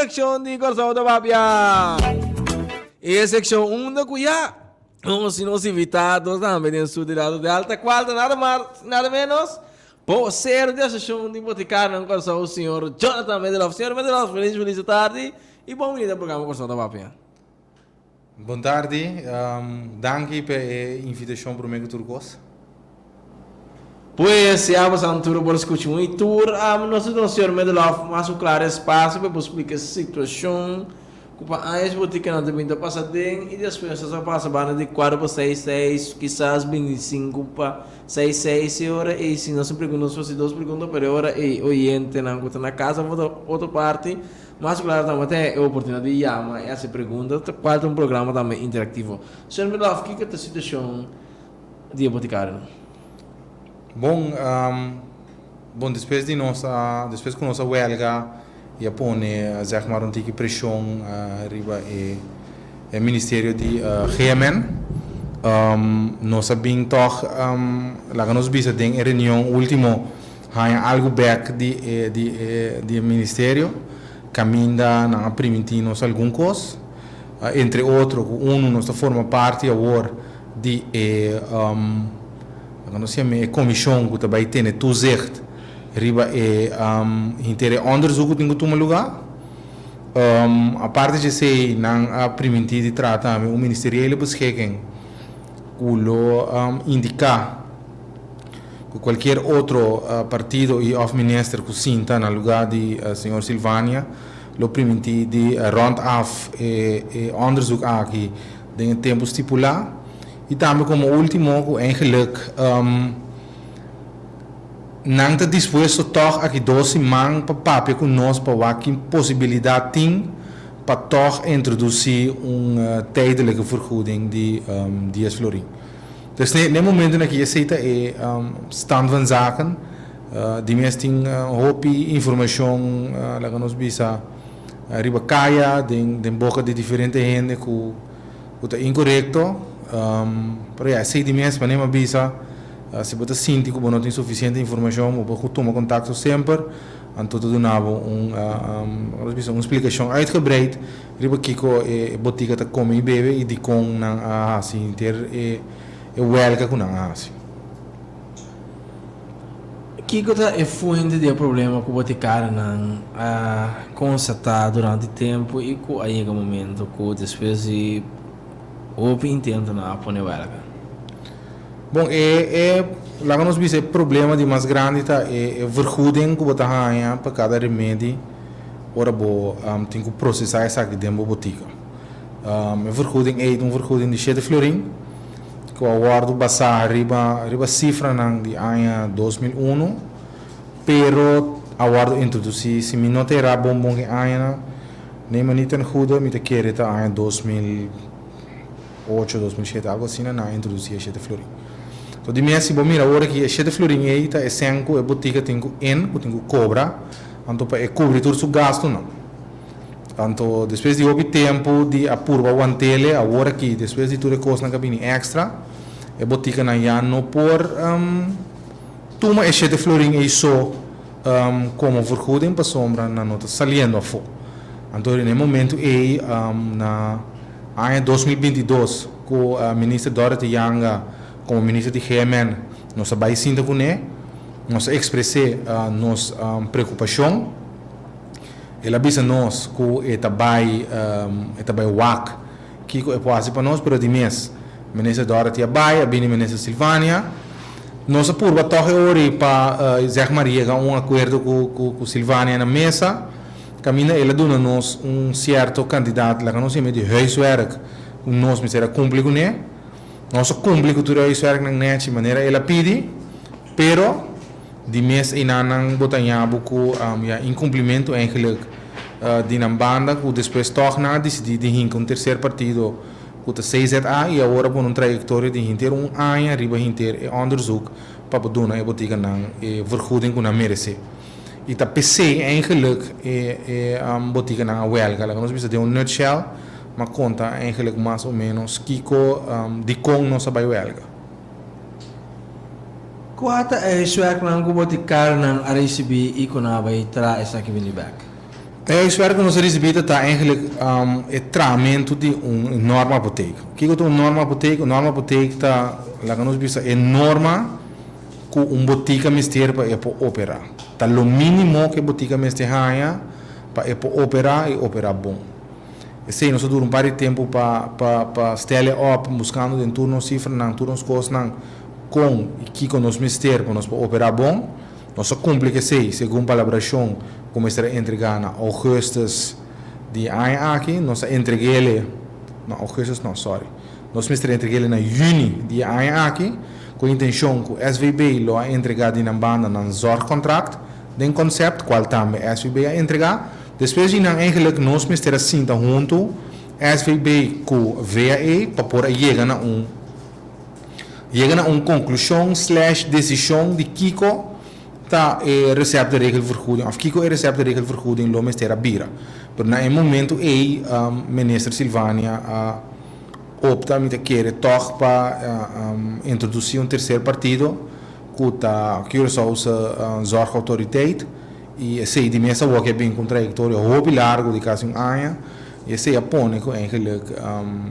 sekshon di Kòrsou ta Papia. E sekshon unda ku ya nos tin nos invitado tambe den studio di Radio Delta, kual ta nada mas nada menos bosero di Asosiashon di Botikarionan Kòrsou, señor Jonathan Middelhof. Señor Middelhof, felis felis tardi i bon bini na programa Kòrsou ta Papia. Bon tardi, danki pa e invitashon promé ku tur kos. Pues, ya boso tur por skucha un i tur, nos ta duna señor Middelhof mas un klaro espasio pa e por splika e situashon ku pa añas botikanan ta bin ta pasa den i despues nos a pasa banda di kuater pa seis seis, kisas bintisinku pa seis seis e ora ei si nos a pregunta nos hasi dos pregunta pero e ora ei oyentenan ku ta na kas òf otro parti Mas claro tambe ta e oportunidad di yama y haci pregunta, cual ta un programa tambe interactivo. Señor Middelhof, kico ta e situacion di e boticario? Bon, bon despues di nos a, despues cu nos a welga y a pone zeg maar un tiki presion riba e e ministerio di GMN, nos a bin tog laga nos bisa den e reunion ultimo, Haña algu bek di e di e di e ministerio kaminda nan a primintí nos algun kos, entre otro ku unu nos ta forma parti awor di e laga nos yama e komishon ku ta bai tene toezicht riba e henter e onderzoek ku tin ku tuma lugá. Aparte di esei nan a primintí di traha tambe un ministeriële beschikking ku lo indiká ku kualkier otro partido i òf minister ku sinta na lugá di señor Silvania lo primintí di rònt af e òndersuk aki den e tempu stipulá i tambe komo último ku eigenlik nan ta dispuesto tòg aki dos siman pa papia ku nos pa wak ki posibilidat tin pa tòg introdusí un tijdelijke vergoeding di dies florin. Dus n'e momentonan aki esei ta e stand van zaken. Di mes tin hopi informashon laga nos bisa riba kaya den boka di diferente hende ku ta inkorekto. Pero ya esei di mes manera mi a bisa si bo ta sinti ku bo no tin sufisiente informashon bo por tuma kontakto semper anto ta duna bo un laga nos bisa un splikashon uitgebreid Riba kiko e botika ta kome i bebe i dikon nan a hasi henter e wèlga ku nan a hasi? Kiko ta e fuente di e problema ku botikarionan a konstatá durante tempu i ku a yega momento ku despues di hopi intento nan a pone wèlga? Bon, e e laga nos bisa e problema di mas grandi ta e vergoeding ku bo ta haña pa kada remedi. Ora bo tin ku prosesá esaki den bo botika. E vergoeding ei ta un vergoeding di shete florin ku a wòrdu basá riba riba sifranan di aña 2001, pero a wòrdu introdusí, si mi no ta erá bon bon ki añanan, neem me niet ten goede, mi ta kere ta aña 2008, 2007, algu asina nan a introdusí e shete florin. So di mes si bo mira ora ki e shete florin ei ta e sèn ku e botika tin ku in, ku tin ku kobra. Anto pa e kubri tur su gastunan. Anto despues di hopi tempu di a purba wantele, awor aki despues di tur e kosnan ku a bini èkstra, e botikanan ya no por tuma e shete florin ei so komo vergoeding pasobra nan no ta saliendo afó. Anto na e momentu ei na aña 2022 ku Minister Dorothy Janga komo Minister di GMN nos a bai sinta kuné. Nos a ekspres'é nos preokupashon. El a bisa nos ku e ta bai e ta bai wak kiko e por hasi pa nos, pero di mes Minister Dorothy a bai, a bini Minister Silvania. Nos a purba tòg e ora ei pa zeg maar yega un akuerdo ku ku Silvania na mesa, kaminda el a duna nos un sierto kantidat, laga nos yama di huiswerk, ku nos mester a kumpli kuné. Nos a kumpli ku tur e huiswerknan nèchi manera el a pidi. Pero, di mes einan nan bo ta ña bo ku ya inkumplimentu eigenlijk di nan banda ku despues tòg nan a disidí di hinka un terser partido ku ta CZA i awor a pone un trayektoria di hinter un aña riba hinter e onderzoek pa bo duna e botikanan e vergoeding ku nan meresé. I ta p'esei eigenlijk e e botikanan a wèlga. Laga nos bisa den un nutshell, m'a konta eigenlijk mas o ménos kiko dikon nos a bai wèlga. Kua ta e huiswerknan ku botikarionan a risibí i ku nan a bai traha esaki bini bèk? E huiswerk ku nos a risibí ta ta eigenlijk e trahamentu di un norma apotek. Kiko ta un norma apotek? Un norma apotek ta, laga nos bisa, e norma ku un botika mester pa e por operá. Ta lo mínimo ku e botika mester haña pa e por operá i operá bon. Esei nos a dura un par di tempu pa pa pa stel e op buskando den tur nos sifranan, tur nos kosnan kon i kiko nos mester pa nos por operá bon. Nos a kumpli ku esei segun palabrashon ku mester a entregá na ougùstus di e aña aki. Nos a entreg'é na ougùstus no, sòri. Nos mester a entreg'é na yüni di e aña aki ku e intenshon ku SVB lo a entregá di nan banda nan zorgcontract den konsèpt, kual tambe SVB a entregá. Despues di nan eigenlijk nos mester a sinta huntu SVB ku VAE pa por a yega na un yega na un konklushon slash desishon di kiko ta e receptenregelvergoeding òf kiko e receptenregelvergoeding lo mester a bira. Pero na e momentu ei Minister Silvania a opta mi ta kere tòg pa introdusí un terser partido ku ta Curaçaose Zorgautoriteit. I esei di mes awor ke a bin ku un trayektoria hopi largu di kasi un aña i esei a pone ku eigenlik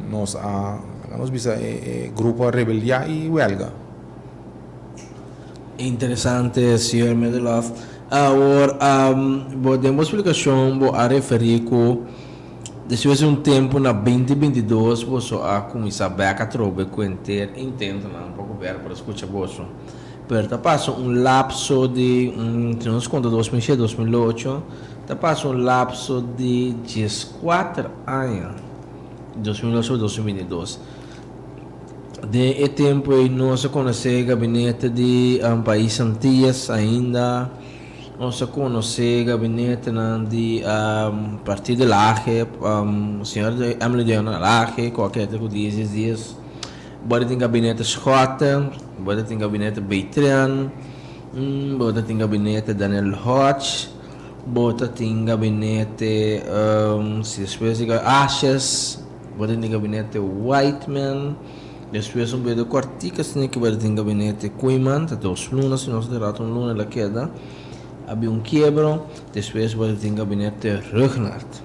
nos a nos bisa e grupo a rebeldiá i wèlga. Interesante señor Medelof. Awor bo den bo splikashon bo a referí ku despues di un tempu na binti 22 boso a kuminsá bèk atrobe ku henter intentonan pa gobièrnu por a skucha boso. Pero ta pasa un lapso di un, si nos konta 2007, 2008, ta pasa un lapso di 14 aña, 2008 pa 2022. Den e tempu ei nos a konosé gabinete di pais Antillas ainda, nos a konosé gabinetenan di partido Lage, señor Emily Diana Lage, ku a keda ku dies dies dies. Bo ta tin gabinete Schotten, bo ta tin gabinete Betrian, bo ta tin gabinete Daniel Hodge, bo ta tin gabinete si despues di Asjes, bo ta tin gabinete Whiteman, despues un periodo kòrtiku asina ki bo ta tin gabinete Koeiman, ta dos luna si no ta rato un luna el a keda, a bin un kiebro, despues bo ta tin gabinete Rugnaert.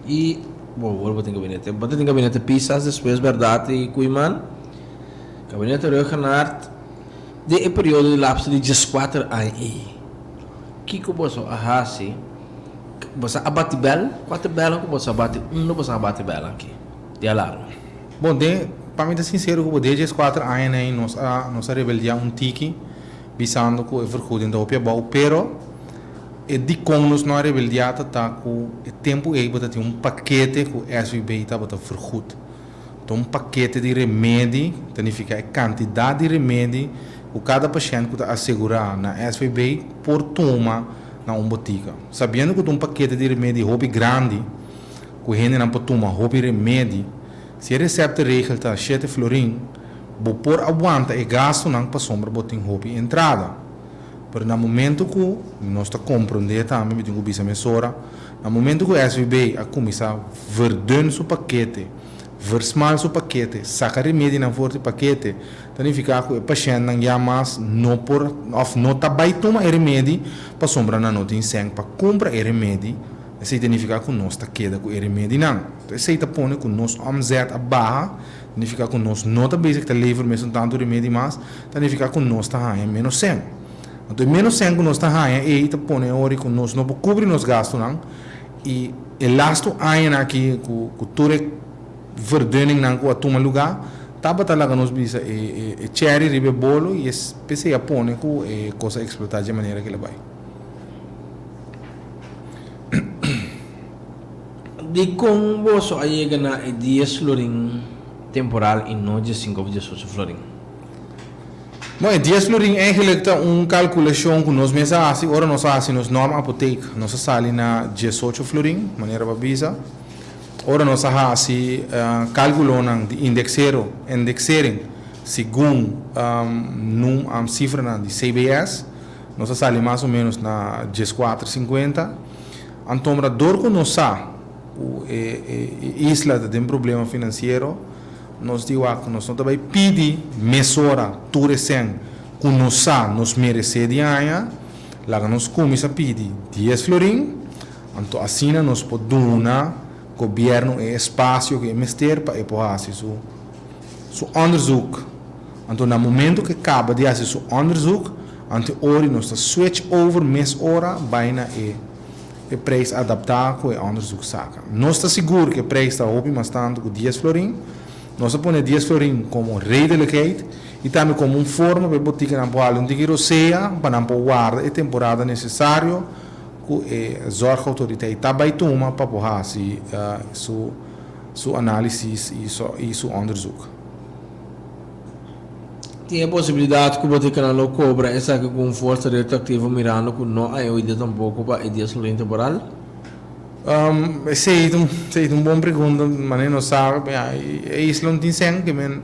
I bo awor bo tin gabinete. Bo ta tin gabinete Pisas despues bèrdat i Koeiman. Gabinete Ruggenart den e periodo di lapso di 14 aña ei. Kiko boso a hasi? Boso a bati bèl? Kua ta e bèlnan ku boso a bati? Unda boso a bati bèlnan aki di alarma? Bon, den, pa mi ta sinsero ku bo, den e 14 añanan ei nos a nos a rebeldiá un tiki bisando ku e vergoeding ta hopi abou, pero E dikon nos no a rebeldiá ta ta ku e tempu ei bo ta tin un pakete ku SVB tabata vergoed. Ta un pakete di remedi, ta nifiká e kantidat di remedi ku kada pashènt ku ta asegurá na SVB por tuma na un botika. Sabiendo ku ta un pakete di remedi hopi grandi, ku hendenan por tuma hopi remedi, si e receptenregel ta shete florin, bo por a wanta e gastunan pasobra bo tin hopi entrada. Pero na momento ku nos ta komprondé tambe, mi tin ku bisa mesora, na momento ku SVB a kuminsá verdun su pakete, versmal su pakete, saka remedinan for di pakete, ta nifiká ku e pashèntnan ya mas no por òf no ta bai tuma e remedi pasobra nan no tin sèn pa kumpra e remedi, esei ta nifiká ku nos ta keda ku e remedinan. Esei ta pone ku nos òmzèt a baha. Nifiká ku nos no ta bezig ta lever mesun tantu remedi mas, ta nifiká ku nos ta haña ménos sèn. Anto e ménos sèn ku nos ta haña ei ta pone ori ku nos no por kubri nos gastunan i e lastu añanan aki ku ku tur e verdunningnan ku a tuma lugá tabata laga nos bisa e e chèri riba e bolo i es p'esei a pone ku e kos a eksplotá dje manera ku el a bai. Dikon boso a yega na e dies florin temporal i no 15 òf 18 florin? Bon, e dies florin eigenlijk ta un kalkulashon ku nos mes a hasi ora nos a hasi nos norm apotek. Nos a sali na 18 florin, manera bo a bisa. Ora nos a hasi kalkulonan di indeksero, indexering, segun num sifranan di CBS, nos a sali mas o ménos na 14 sinkuenta. Antombra dor ku nos sa ku e isla ta den problema finansiero, nos di wak nos no ta bai pidi mesora tur e sèn ku nos sa nos meresé di aña, laga nos kuminsá pidi dies florin. Anto asina nos por duna gobièrnu e espasio ku e mester pa e por hasi su su onderzoek. Anto na momento ku e kaba di hasi su onderzoek, anto e ora nos ta switch over mes ora bai na e e prijs adaptá ku e onderzoek saka. Nos ta sigur ku e prijs ta hopi mas tantu ku dies florin. Nos a pone dies florin komo redelijkheid i tambe komo un forma pa e botikanan por hala un tiki rosea pa nan por warda e temporada nesesario ku e zorgautoriteit ta bai tuma pa por hasi su su análisis i su onderzoek. Tin e posibilidat ku botikanan lo kobra esaki ku un forsa retroaktivo mirando ku no a oida tampoko pa e dies florin temporal? Esei ta esei ta un bon pregunta, manera nos sa e isla no tin sèn ke men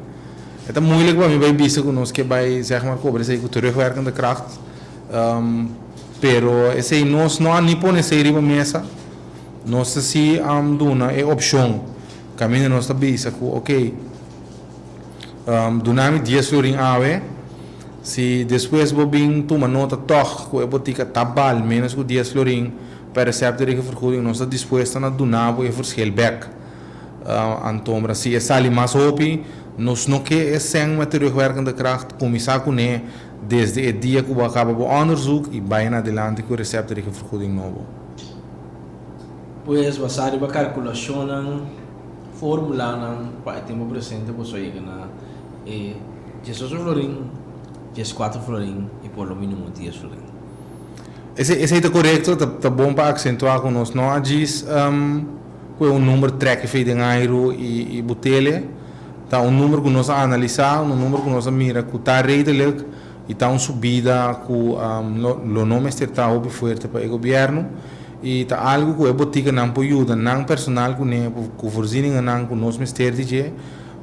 e ta moeilijk pa mi bai bisa ku nos ke bai zeg maar kobra esei ku terugwerkende kracht. Pero esei nos no a ni pone esei riba mesa, nos ta si duna e opshon kaminda nos ta bisa ku oke duna mi dies florin awe, si despues bo bin tuma nota tòg ku e botika ta bal ménos ku dies florin pa e receptorige vergoeding nos ta dispuesto na duna bo e verschil bèk. Antombra si e sali mas hopi nos no ke e sèn met terugwerkende kracht kuminsá kuné Desde e dia ku bo a kaba bo onderzoek i bai en adelante ku e receptorige vergoeding nobo. Pues, basá riba kalkulashonnan, formulanan pa e tempu presente boso a yega na e diesocho florin, dieskuater florin i por lo mínimo dies florin. Esei esei ta korekto, ta ta bon pa aksentuá ku nos no a djis ku e un number trèk efei den airu i i butele. Ta un number ku nos a analisá, un number ku nos a mira ku ta redelijk i ta un subida ku lo no mester ta hopi fuerte pa e gobièrnu i ta algu ku e botikanan por yuda nan personal kuné ku voorzieningennan ku nos mester di dje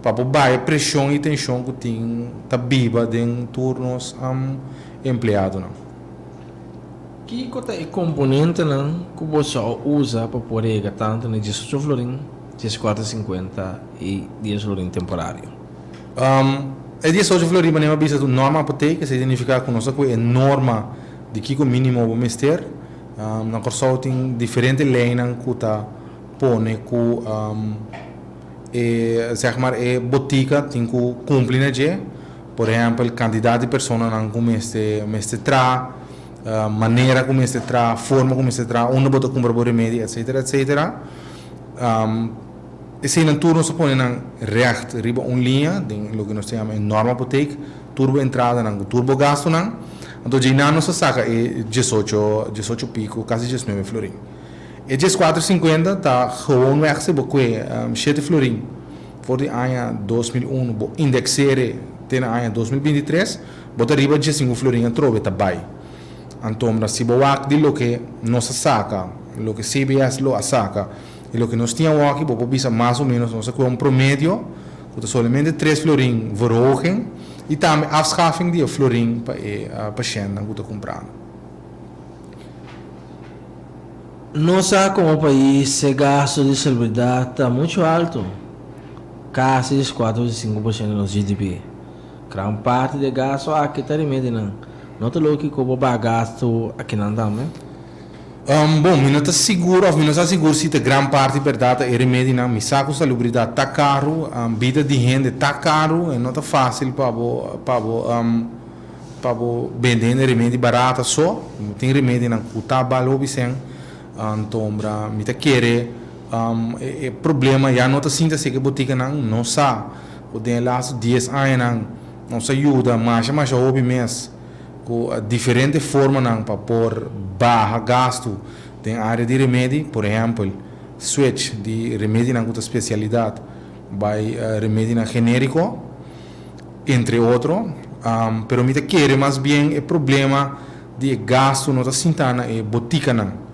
pa por baha e preshon i tenshon ku tin ta biba den tur nos empleadonan. Kiko ta e komponentenan ku boso a usa pa por yega tantu na diesocho florin? Dieskuater sinkuenta i dies florin temporario. E diesocho florin manera mi a bisa ta un norma apotek, esei signifiká ku nos ta kohe e norma di kiko mínimo bo mester. Na Kòrsou tin diferente leinan ku ta pone ku e zeg maar e botika tin ku kumpli na dje. Por ehèmpel kantidat di personanan ku mester mester traha, manera ku mester traha, forma ku mester traha, unda bo ta kumpra bo remedi etsetera etsetera. Eseinan tur nos ta pone nan recht riba un liña den loke nos ta yama e normapotek, tur bo entradanan ku tur bo gastunan. Anto djeinan nos ta saka e diesocho, diesocho pico, kasi diesnuebe florin. E dieskuater sinkuenta ta gewoonweg si bo kue shete florin for di aña 2001 bo indexere te na aña 2023, bo ta riba diesinku florin atrobe ta bai. Anto si bo wak di loke nos a saka, loke CBS lo a saka i loke nos tin awoki, bo por bisa mas o ménos nos a kohe un promedio ku ta solamente tres florin verhoging i tambe afschaffing di e florin pa e pashèntnan ku ta kumprando. Nos sa komo pais e gasto di salubridat ta muchu alto, kasi dieskuater o diesinku por shento di nos GDP. Gran parti di e gasto aki ta remedinan. No ta lógiko bo baha gasto akinan tambe? Bon, mi no ta sigur òf mi no sa sigur si ta gran parti bèrdat ta e remedinan. Mi sa ku salubridat ta karu, bida di hende ta karu, e no ta fásil pa bo pa bo pa bo bende hende remedi barata so. Tin remedinan ku ta bal hopi sèn. Antombra mi ta kere e problema ya no ta sinta si ku e botikanan no sa ku den e lastu dies añanan nos a yuda masha masha hopi mes ku diferente formanan pa por baha gastu den área di remedi, por ehèmpel switch di remedinan ku ta spesialidat bai remedinan genériko, entre otro. Pero mi ta kere mas bien e problema di e gastu no ta sintá na e botikanan.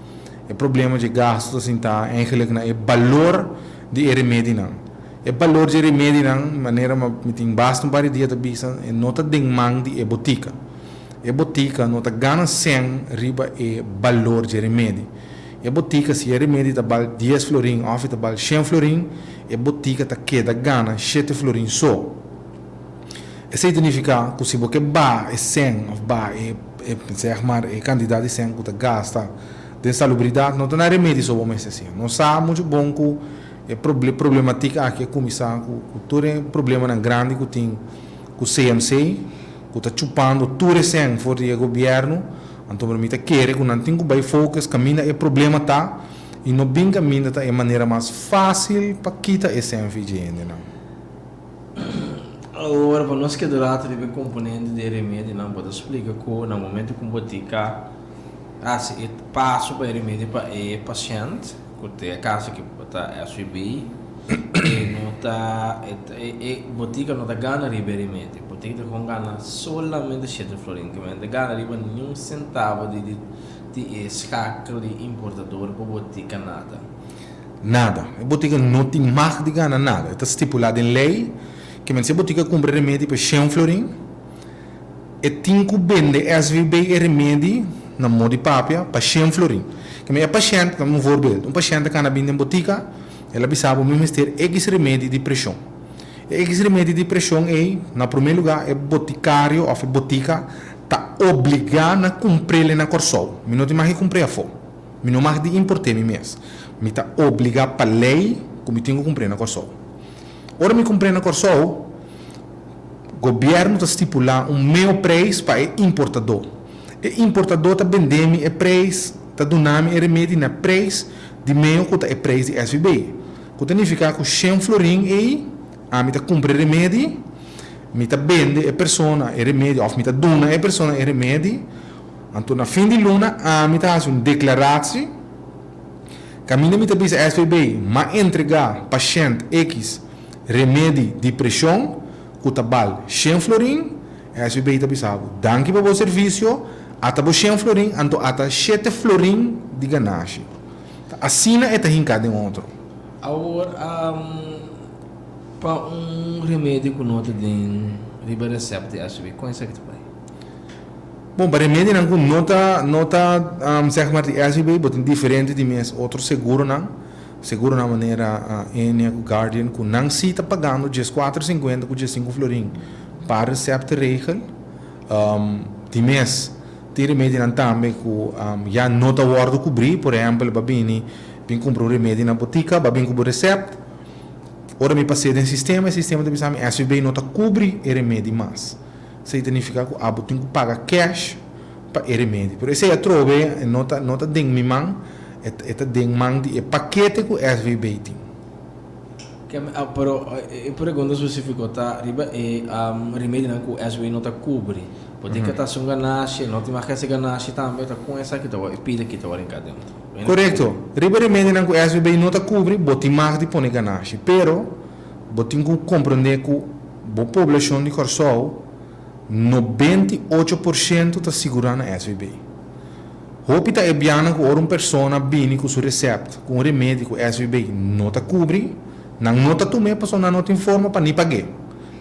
E problema dje gastu ta sintá eigenlijk na e balor di e remedinan. E balor dje remedinan, manera mi tin basta un par di dia ta bisa, e no ta den man di e botika. E botika no ta gana sèn riba e balor dje remedi. E botika, si e remedi ta bal dies florin òf e ta bal shen florin, e botika ta keda gana shete florin so. Esei ta nifiká ku si bo ke baha e sèn òf baha e, e, sèg mar, e kantidat di sèn ku ta gasta. Den salubridat no ta na remedi so bo mester siña. Nos sa muchu bon ku e problematik aki a kuminsá ku tur e problemanan grandi ku tin ku CMC ku ta chupando tur e sèn for di e gobièrnu. Anto mi ta kere ku nan tin ku bai focus kaminda e problema ta i no bin kaminda ta e manera mas fásil pa kita e sèn fi dje hendenan. Awor pa nos keda rato riba e komponente di e remedinan bo ta splika ku na momento ku bo tika hasi e paso pa e remedi pa e pashènt ku ta e kaso ki ta SVB e no ta e botika no ta gana riba e remedi botika ta kon gana solamente shete florin ke men ta gana riba niun sentavo di di e schakel di importador pa botika nada. Nada. E botika no tin mag di gana nada. E ta stipulá den lei ke men si e botika kumpra e remedi pa shen florin, e tin ku bende SVB e remedi, na modo di papia, pa shen florin. Ke men e pashènt, dame un voorbeeld, un pashènt a kana bin den botika, el a bisa bo mi mester ekis remedi di preshon. E ekis remedi di preshon ei, na promé lugá e botikario òf e botika ta obligá na kumpr'el na Kòrsou. Mi no tin mag di kumpr'é afó. Mi no mag di import'é mi mes. Mi ta obligá pa lei ku mi tin ku kumpr'é na Kòrsou. Ora mi kumpr'é na Kòrsou, gobièrnu ta stipulá un meo preis pa e importadó. E importadó ta bendé mi e preis, ta duna mi e remedi na preis di meo ku ta e preis di SVB. Ku ta nifiká ku shen florin ei ami ta kumpra e remedi, mi ta bende e persona e remedi òf mi ta duna e persona e remedi. Anto na fin di luna ami ta hasi un declaratie caminda mi ta bisa SVB m'a entrega pashent X remedi di presion cu ta bal shen florin, SVB ta bisa bo danki pa bo servicio, ata bo shen florin anto ata shete florin di ganashi. Ta asina e ta hinca den otro. Awor pa un remedi cu no ta den riba recept di SVB con esaki ta bay? Bon, pa remedinan ku no ta no ta zeg maar di SVB, bo tin diferente di mes otro seguronan, seguronan manera Ennia ku Guardian ku nan si ta pagando dieskuater sinkuenta ku diesinku florin pa resèpt regel. Di mes tin remedinan tambe ku ya no ta wòrdu kubrí, por ehèmpel bo a bini bin kumpra un remedi na botika, bo a bin ku bo resèpt, ora mi pas'é den sistema e sistema ta bisa mi SVB no ta kubri e remedi mas. Esei ta nifiká ku abo tin ku paga kèsh pa e remedi. Pero esei atrobe e no ta no ta den mi man, e ta den man di e pakete ku SVB tin. Pero e pregunta spesífiko ta riba e remedinan ku SVB no ta kubri. Bo tin ke ta hasi un ganashi, no tin mag hasi ganashi tambe, ta kon esaki ta wòrdu, e pida aki ta wòrdu hinká dentro. Korekto. Riba e remedinan ku SVB no ta kubri, bo tin mag di pone ganashi. Pero bo tin ku komprendé ku Bo poblashon di Kòrsou, 98% ta sigurá na SVB. Hopi ta e bianan ku ora un persona bini ku su resèpt ku un remedi ku SVB no ta kubri, nan no ta tum'é pasobra nan no tin forma pa ni pag'é.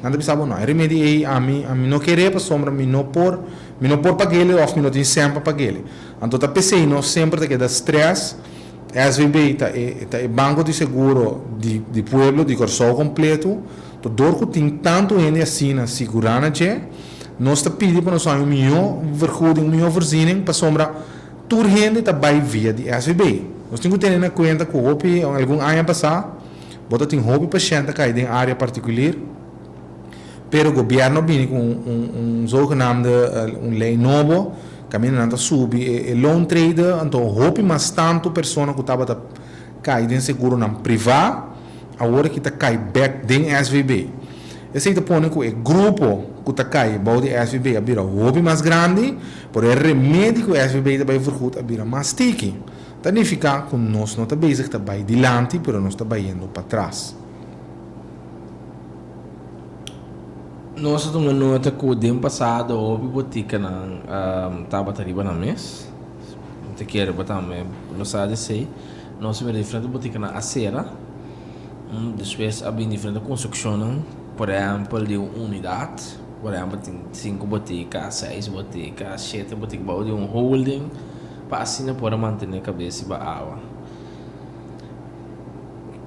Nan ta bisa bo, no, e remedi ei ami ami no ker'é pasobra mi no por mi no por pag'é òf mi no tin sèn pa pag'é. Anto ta p'esei nos semper ta keda strès. SVB ta e ta e banko di seguro di di pueblo di Kòrsou kompleto. To dor ku tin tantu hende asina sigurá na dje, nos ta pidi pa nos haña un mihó vergoeding, un mihó voorziening, pasobra tur hende ta bai via di SVB. Nos tin ku tene na kuenta ku hopi, algun aña pasá, bo ta tin hopi pashènt ta kai den área partikulir, pero gobièrnu a bini ku un un zogenaamde un lei nobo kaminda nan ta subi e loontrede, anto hopi mas tantu persona ku tabata kai den seguronan privá, Awor aki ta kai bek den SVB. Esei ta pone ku e grupo ku ta kai bou di SVB a bira hopi mas grandi, pero e remedi ku SVB ta bai vergoed a bira mas tiki. Ta nifiká ku nos no ta bezig ta bai dilanti, pero nos ta bayendo patras. Nos a tuma nota ku den pasado hopi botikanan tabata riba nan mes. Mi ta kere bo tambe lo sa di esei. Nos a mira diferente botikanan a sera. Despues a bin diferente konstrukshonnan, por ehèmpel di un unidat. Por ehèmpel tin sinku botika, seis botika, shete botika bou di un holding pa asina por a mantené kabes riba awa.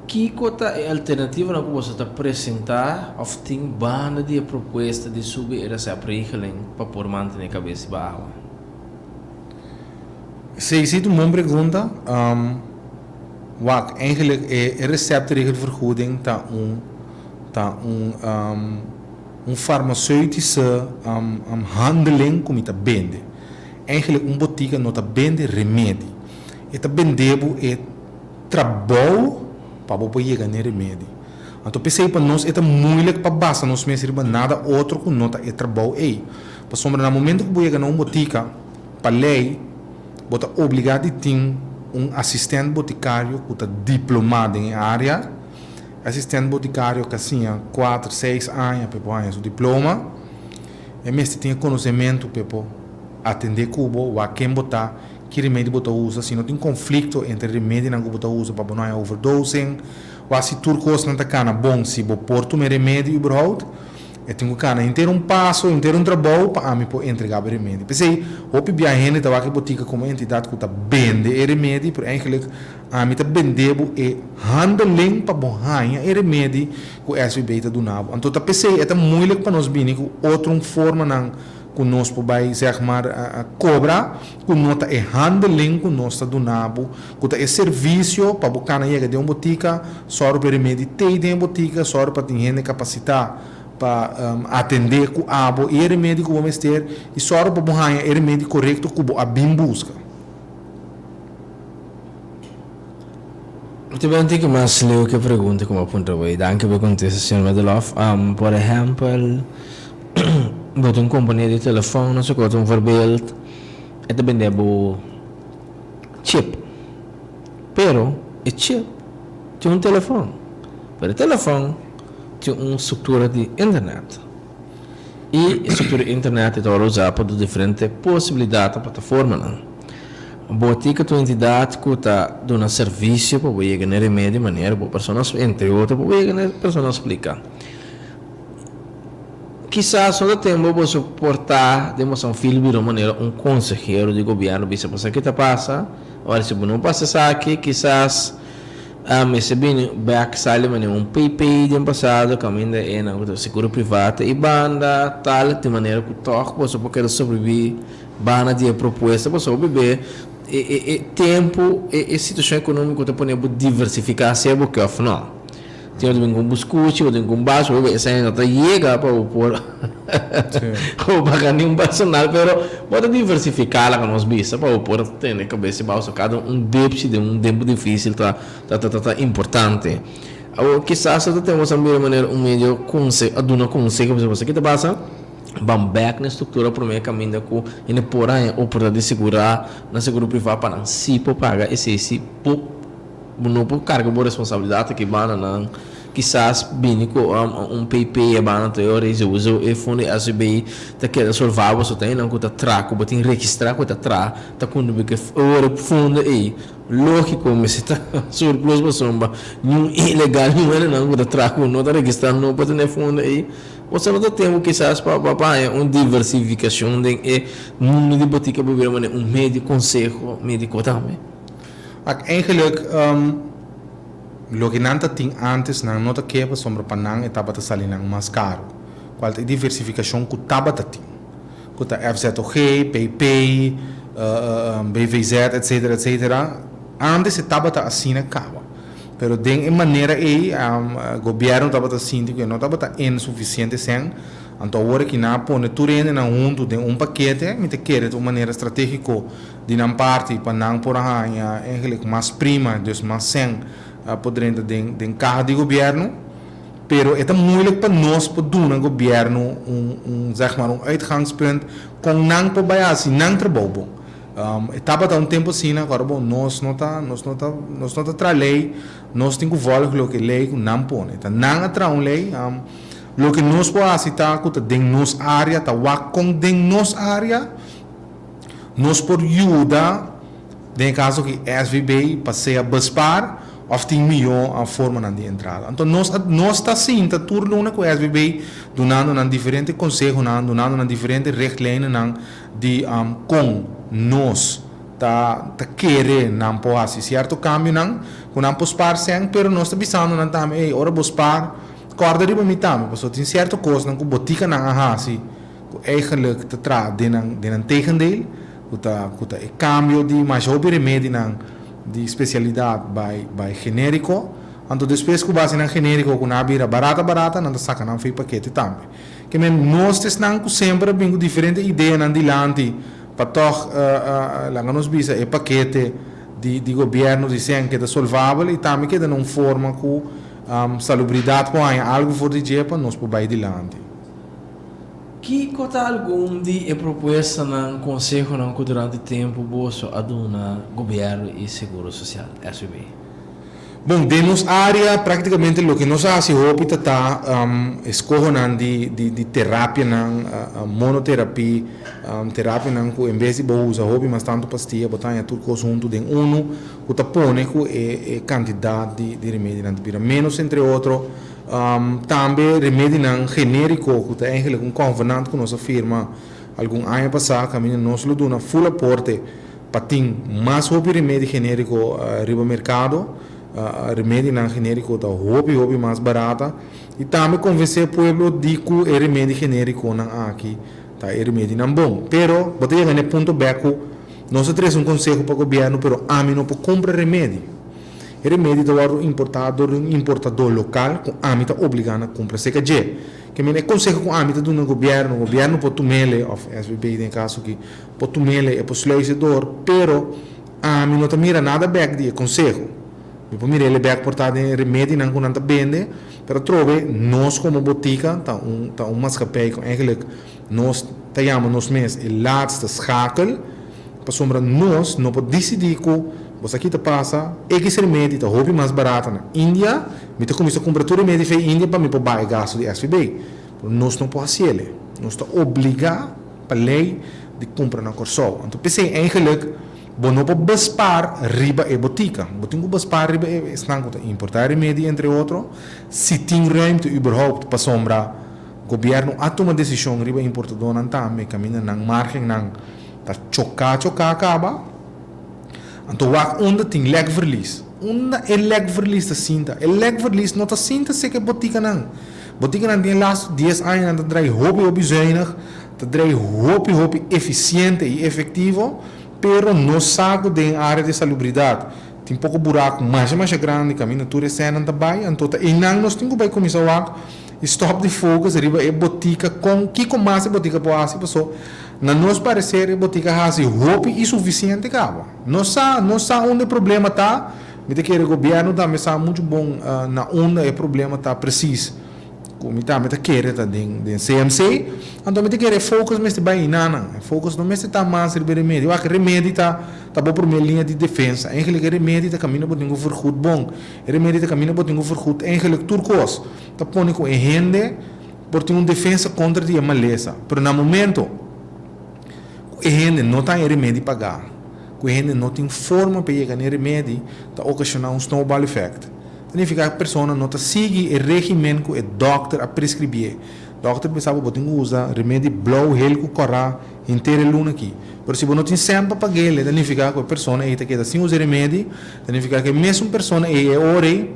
Kiko ta e alternativanan ku boso ta presentá òf tin banda di e propuesta di subi e resepregeling pa por mantené kabes riba awa? Esei si ta un bon pregunta. Wak, eigenlijk e receptregelvergoeding ta un ta un un farmaceutische handeling ku mi ta bende. Eigenlijk un botika no ta bende remedi. E ta bende bo e trabou pa bo por yega n'e remedi. Anto p'esei pa nos e ta moeilijk pa basa nos mes riba nada otro ku no ta e trabou ei. Pasobra na momento ku bo yega na un botika, pa lei bo ta obligá di tin un asistent botikario ku ta diplomá den e área. E asistent botikario ka siña kuater, seis aña pa e por haña su diploma. E mester tin e konosementu pa e por atendé ku bo, wak ken bo ta, ki remedi bo ta usa, si no tin konflikto entre remedinan ku bo ta usa pa bo no haña overdosing, wak si tur kosnan ta kana bon, si bo por tuma e remedi überhaupt. E tin ku kana henter un paso, henter un trabou pa ami por entregá bo e remedi. P'esei, hopi bia hende ta wak e botika komo entidat ku ta bende e remedi, pero eigenlik ami ta bende bo e handeling pa bo haña e remedi ku SVB ta duna bo. Anto ta p'esei e ta moeilijk pa nos bini ku otro formanan ku nos por bai zeg maar kobra ku no ta e handeling ku nos ta duna bo, ku ta e servisio pa bo kana yega den un botika, sòru pa e remedi tei den e botika, sòru pa tin hende kapasitá pa atendé ku abo i e remedi ku bo mester i sòru pa bo haña e remedi korekto ku bo a bin buska. Mi ta bira un tiki mas leu ku e pregunta ku mi a puntra bo i danki pa e kontesta señor Medelof. Por ehèmpel bo ta un kompania di telefòn no sé kua ta un voorbeeld e ta bende bo chip pero e chip tin un telefòn pero e telefòn tin un struktura di internet. I e struktura di internet ta wòrdu usá pa duna diferente posibilidat na plataformanan. Botika ta un entidat ku ta duna servisio pa bo yega na e remedi manera bo persona, entre otro, pa bo yega na e persona splika. Kisas no ta tempu boso por ta den boso fil bira manera un konsehero di gobièrnu bisa bo sa ki ta pasa, ora si bo no pasa esaki kisas mester bini bèk sali manera un PP den pasado kaminda e nan ku ta seguro privá ta e banda tal di manera ku tòg boso por keda sobreviví banda di e propuesta pasobra hopi be e tempu e situashon ekonómiko ta pone bo diversifiká sea bo ke òf nò. Tin otro bin ku un buskuchi, otro bin ku un baso, hopi esei no ta yega pa bo por bo paga ni un personal, pero bo ta diversifiká laga nos bisa pa bo por tene kabes di bou. Kada un depshi den un tempu difisil ta ta ta importante. Awor kisas no ta ten boso a mira manera un medio konse a duna konseho pasobra boso kita pasa ban bèk na e struktura promé kaminda ku hende por haña oportunidat di sigurá na seguro privá pa nan si por paga esei si por Bo no por carga bo responsabilidad aki banda nan. Kisas bini cu un PP e banda ta ora y sowieso e fondo di SVB ta keda solva bo so ta hendenan cu ta tra cu bo tin registra cu ta tra ta contribui cu e ora e fondo ey logico mester ta surplus pasobra niun ilegal niun hendenan cu ta tra cu no ta registra no por tene e fondo ey. Bo sa no ta tempo kisas pa pa haña un diversificacion den e mundo di botica bo bira manera un medio conseho medico tambe. Ak eigenlijk loke nan ta tin antes nan no ta ke pasobra pa nan e tabata sali nan mas karu. Kual ta e diversifikashon ku tabata tin? Ku ta FZOG, PP, BVZ etcetera etcetera. Antes e tabata asina kaba. Pero den e manera ei gobièrnu tabata sinti ku e no tabata en sufisiente sèn. Anto awor aki nan a pone tur hendenan huntu den un pakete. Mi ta kere ta un manera stratégiko. Di nan parti pa nan por a haña eigenlijk mas prima, dus mas sèn por drenta den den kaha di gobièrnu. Pero e ta moeilijk pa nos por duna gobièrnu un un zeg maar un uitgangspunt kon nan por bai hasi nan trabou bon. E tabata un tempu asina ku ora bon nos no ta nos no ta nos no ta traha lei, nos tin ku vòlg loke lei ku nan pone. Ta nan a traha un lei, loke nos por hasi ta ku ta den nos área, ta wak kon den nos área Nos por yuda den e kaso ki SVB pa sea bespaar òf tin mihó formanan di entrada. Anto nos a nos ta sinta tur luna ku SVB dunando nan diferente konsehonan, dunando nan diferente richtlijnennan di kon nos ta ta kere nan por hasi sierto kambionan ku nan por spaar sèn, pero nos ta bisando nan tambe, ey, ora bo spaar, kòrda riba mi tambe, pasobra tin sierto kosnan ku botikanan a hasi. Ku eigenlijk ta traha den nan den nan tegendeel. ku ta ku ta e kambio di masha hopi remedinan di spesialidat bai bai generiko. Anto despues ku base nan generiko ku nan a bira barata barata nan ta saka nan for e pakete tambe. Ke men nos ta esnan ku semper a bin ku diferente ideanan dilanti pa tòg laga nos bisa e pakete di di gobièrnu di sèn keda solvabel i tambe keda na un forma ku salubridat por haña algu for di dje pa nos por bai dilanti. Kiko ta algun di e propuestanan, konsehonan ku durante tempu boso a duna gobièrnu i Seguro Sosial, SVB? Bon, den nos área práktikamente loke nos a hasi hopi ta ta eskohonan di di terapianan, monoterapie, terapianan ku en bes di bo usa hopi mas tantu pastia bo ta haña tur kos huntu den unu ku ta pone ku e kantidat di di remedinan ta bira ménos entre otro. Tambe remedinan genériko ku ta eigenlijk un konvenant ku nos a firma algun aña pasá kaminda nos lo duna ful aporte Pa tin mas hopi remedi generico riba mercado, remedinan generico ta hopi hopi mas barata y tambe convence e pueblo di cu e remedi genericonan aki ta e remedinan bon. Pero bo ta yega na e punto bek cu nos a trece un conseho pa gobierno pero ami no por cumpra remedi. E remedi ta wordo importa door di un importador local cu ami ta obliga na cumpra cerca dje. Ke meen e conseho cu ami ta duna gobierno, gobierno por tumele of SVB den e caso aki, Por tumele e por sluis e door, pero ami no ta mira nada bek di e conseho. Mi por mira ele bek por ta den e remedinan cu nan ta bende, pero atrobe nos como botica ta un ta un maatschappij cu eigenlijk nos ta yama nos mes e laatste schakel, pasobra nos no por dicidi cu bo sa kita pasa, X remedi ta hopi mas barata na India, mi ta cuminsa cumpra tur remedi fey India pa mi por baha e gasto di SVB. Pero nos no por haciele, nos ta obliga. Pa lei di kumpra na Kòrsou. Anto p'esei eigenlik bo no por bespaar riba e botika. Bo tin ku bespaar riba e esnan ku ta importá e remedi entre otro, si tin ruimte überhaupt pasobra gobièrnu a tuma desishon riba importadónan tambe kaminda nan márgennan ta choká choká kaba. Anto wak unda tin lèkverlies. Unda e lèkverlies ta sinta? E lèkverlies no ta sinta seka e botikanan. Botikanan den e lastu dies añanan ta drai hopi hopi zuinig, ta drai hopi hopi efisiente i efektivo, pero nos sa ku den área di salubridat tin poko buraku masha masha grandi kaminda tur e sènnan ta bai, anto ta einan nos tin ku bai kuminsá wak i stòp di focus riba e botika kon kiko mas e botika por hasi paso na nos pareser e botika hasi hopi i sufisiente kaba. Nos sa nos sa unda e problema ta. Mi ta kere gobierno tambe sa mucho bon na unda e problema ta precies. Cu mi tambe ta kere ta den den CMC. Anto mi ta kere e focus mester bay einanan. E focus no mester ta mas riba e remedi. Wak, remedi ta ta bo prome linea di defensa. Eigenlijk e remedi ta caminda bo tin cu vergoed bon. E remedi ta caminda bo tin cu vergoed eigenlijk tur cos. Ta pone cu e hende por tin un defensa contra di e malesa. Pero na momento cu e hende no ta e remedi paga. Ku e hende no tin forma pa yega na e remedi ta okashoná un snowball effect. Ta nifiká ku persona no ta sigui e regimen ku e dòkter a preskribié. Dòkter bisa bo bo tin ku usa remedi blou, hel ku kòrá henter e luna aki. Pero si bo no tin sèn pa pag'el, e ta nifiká ku e persona ei ta keda sin usa e remedi. Ta nifiká ku e mesun persona ei e ora ei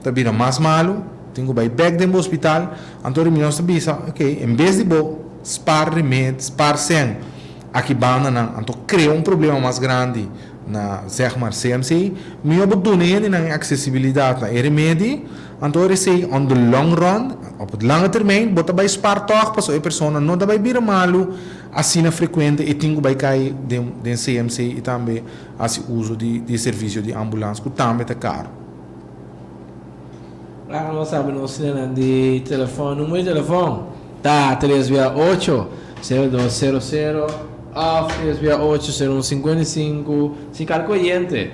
ta bira mas malu, tin ku bai bèk den bo hospital. Anto nos ta bisa, ok, en bes di bo spar remedi, spar sèn, Aki bandanan anto crea un problema mas grandi na zeg maar CMC, mihor bo duna e hendenan e accesibilidad na e remedi, anto ora esey on the long run, op het lange termijn, bo ta bay spaar toch pasobra e persona no ta bay bira malu asina frecuente e tin cu bay cay den den CMC y tambe haci uso di di e servicio di ambulance cu tambe ta caro. Laga nos sabi nos liñanan di telefon. Numero di telefon ta tres bia ocho, sero dos sero sero of tres bia ocho, sero un sinkuenta i sinku. Si kalke oyente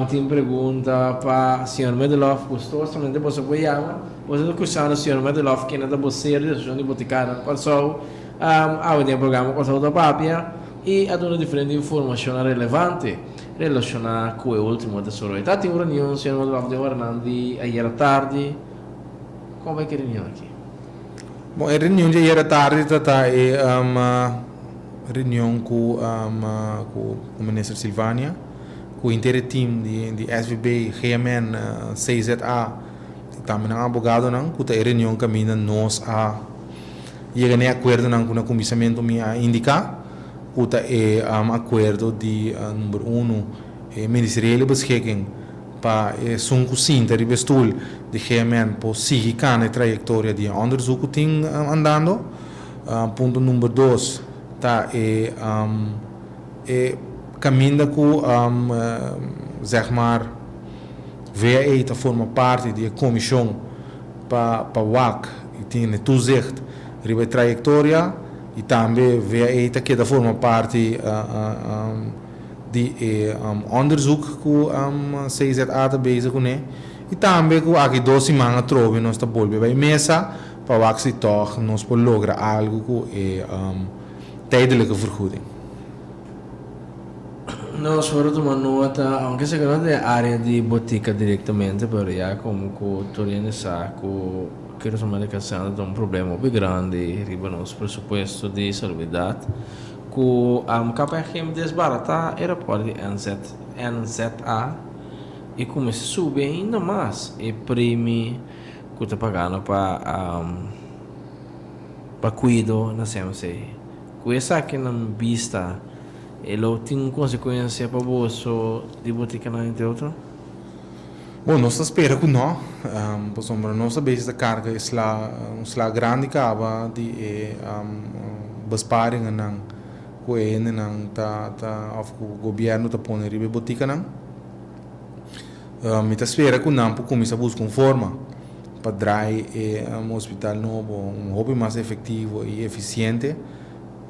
tin pregunta pa señor Middelhof, gustosamente boso por yama. Boso ta kushando señor Middelhof kende ta bosero di Asosiashon di Botikarnan Kòrsou. Awe den e programa Kòrsou ta Papia i a duna diferente informashonnan relevante. Relashoná ku e último tesoro. E tatin un reunion, señor Modulaf, den oranan di ayera tardi. Kon bai ku e reunion aki? Bon, e reunion di ayera tardi ta ta e reunion ku ku Minister Silvania, ku henter e team di di SVB, GMN, CZA i tambe nan abogadonan ku ta e reunion kaminda nos a yega na e akuerdonan ku na kuminsamentu mi a indiká. ku ta e akuerdo di number unu e ministeriële beschikking pa esun ku sinta riba e stul di GMN por sigui kana e trayektoria di e onderzoek ku tin andando. Punto number dos ta e e kaminda ku zeg maar VAE ta forma parti di e komishon pa pa wak i tin e toezicht riba e trayektoria i tambe VAE ta keda forma parti di e onderzoek ku CZA ta bezig kuné i tambe ku aki dos siman atrobe nos ta bolbe bai mesa pa wak si tòg nos por logra algu ku e tijdelijke vergoeding. Nos por a tuma nota, aunke esaki no ta den area di botica directamente, pero ya como cu tur hende sa cu Curaçao Medical Center ta un problema hopi grandi riba nos presupuesto di salubridad, cu KPMG desbarata e rapport di NZ, NZA y cuminsa subi ainda mas e premi cu ta pagando pa pa cuido na CMC. Cu esaki na bista, e lo tin un consecuencia pa boso di boticanan entre otro? Bon, nos ta spera cu no, pasobra nos a bezig ta carga e sla, un sla grandi caba di e besparingennan cu e hendenan ta ta of cu gobierno ta pone riba e boticanan. Mi ta spera cu nan por cuminsa busca un forma pa draai e hospital nobo un hopi mas efectivo y eficiente.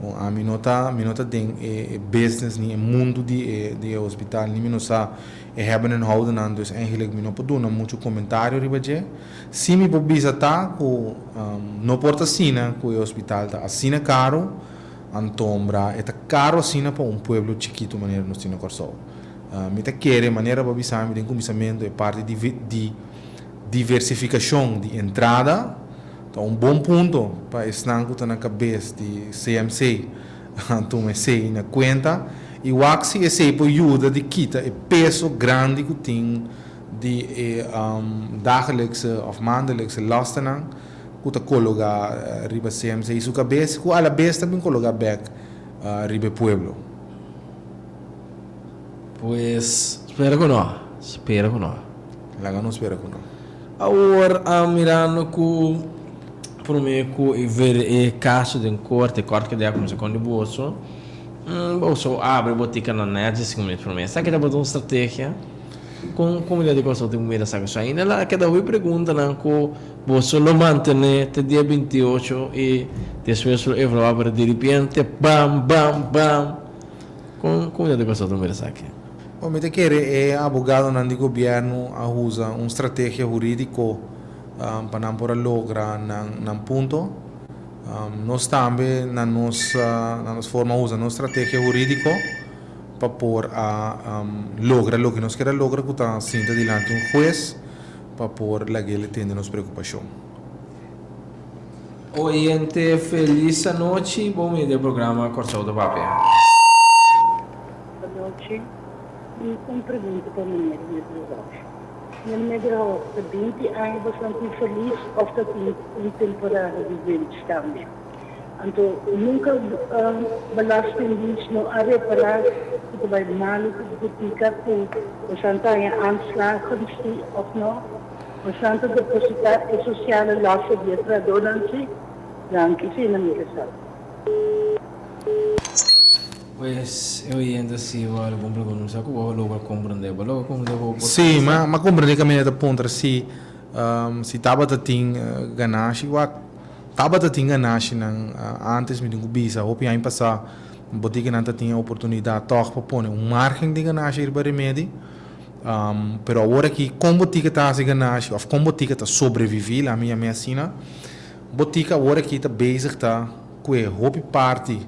Bon, ami no ta, mi no ta den e business ni e mundu di e di e hospital ni mi no sa e hebben en houdennan, dus eigenlijk mi no por duna muchu comentario riba dje. Si mi por bisa ta cu no por ta asina cu e hospital ta asina caro, antombra e ta caro asina pa un pueblo chikito manera nos tin na Kòrsou. Mi ta kere manera bo a bisa mi den kuminsamentu e parti di di diversifikashon di entrada ta un bon punto pa esnan ku ta na kabes di CMC tuma esei na kuenta i wak si esei por yuda di kita e peso grandi ku tin di e dagelijkse òf maandelijkse lastennan ku ta kologa riba CMC su kabes ku alabes ta bin kologa bèk riba e pueblo. Pues, spera ku no. Spera ku no. Laga nos spera ku no. Awor, mirando ku promé ku e ver e kaso den korte, kort keda a kuminsá kon di boso, boso abri botika na nèt di sinku minüt promé. Esaki tabata un strategia? Kon komunidat di Kòrsou tin ku mira esaki? So ainda la keda hopi preguntanan ku boso lo mantené te dia 28 i despues lo evaluá, pero diripiente bam, bam, bam. Kon komunidat di Kòrsou ta mira esaki? Bon, mi ta kere e abogadonan di gobièrnu a usa un strategia hurídiko pa nan por a logra nan nan punto. Nos tambe na nos na nos forma a usa nos strategia hurídiko pa por a logra loke nos kier a logra ku ta sinta dilanti un hues pa por lag'el tende nos preokupashon. Oyente felis anochi bon bini den programa Kòrsou ta Papia. Anochi, mi tin un pregunta pa meneer Medrahof. Meneer Medrahof, ta 20 aña boso tin felis of ta tin un temporada di winst tambe? Anto nunca Belastingdienst no a repara cu ta bay malo cu botica cu boso ta haña aanslagen si of no? Bosan ta depositá e sociale lasten di e trahadónan sí? Danki, sí, na mi ke sa. Pues, e oyente si bo algun pregunta, mi sa ku bo logra komprendé. Bo logra komprendé bo por Sí, m'a m'a komprendé kaminda ta puntra si si tabata tin ganashi. Wak, tabata tin ganashinan antes, mi tin ku bisa hopi aña pasá botikanan ta tin e oportunidat tòg pa pone un margen di ganashi riba remedi. Pero awor aki kon botika ta hasi ganashi of kon botika ta sobrevivi, laat mi yam'e asina, botika awor aki ta bezig ta ku e hopi parti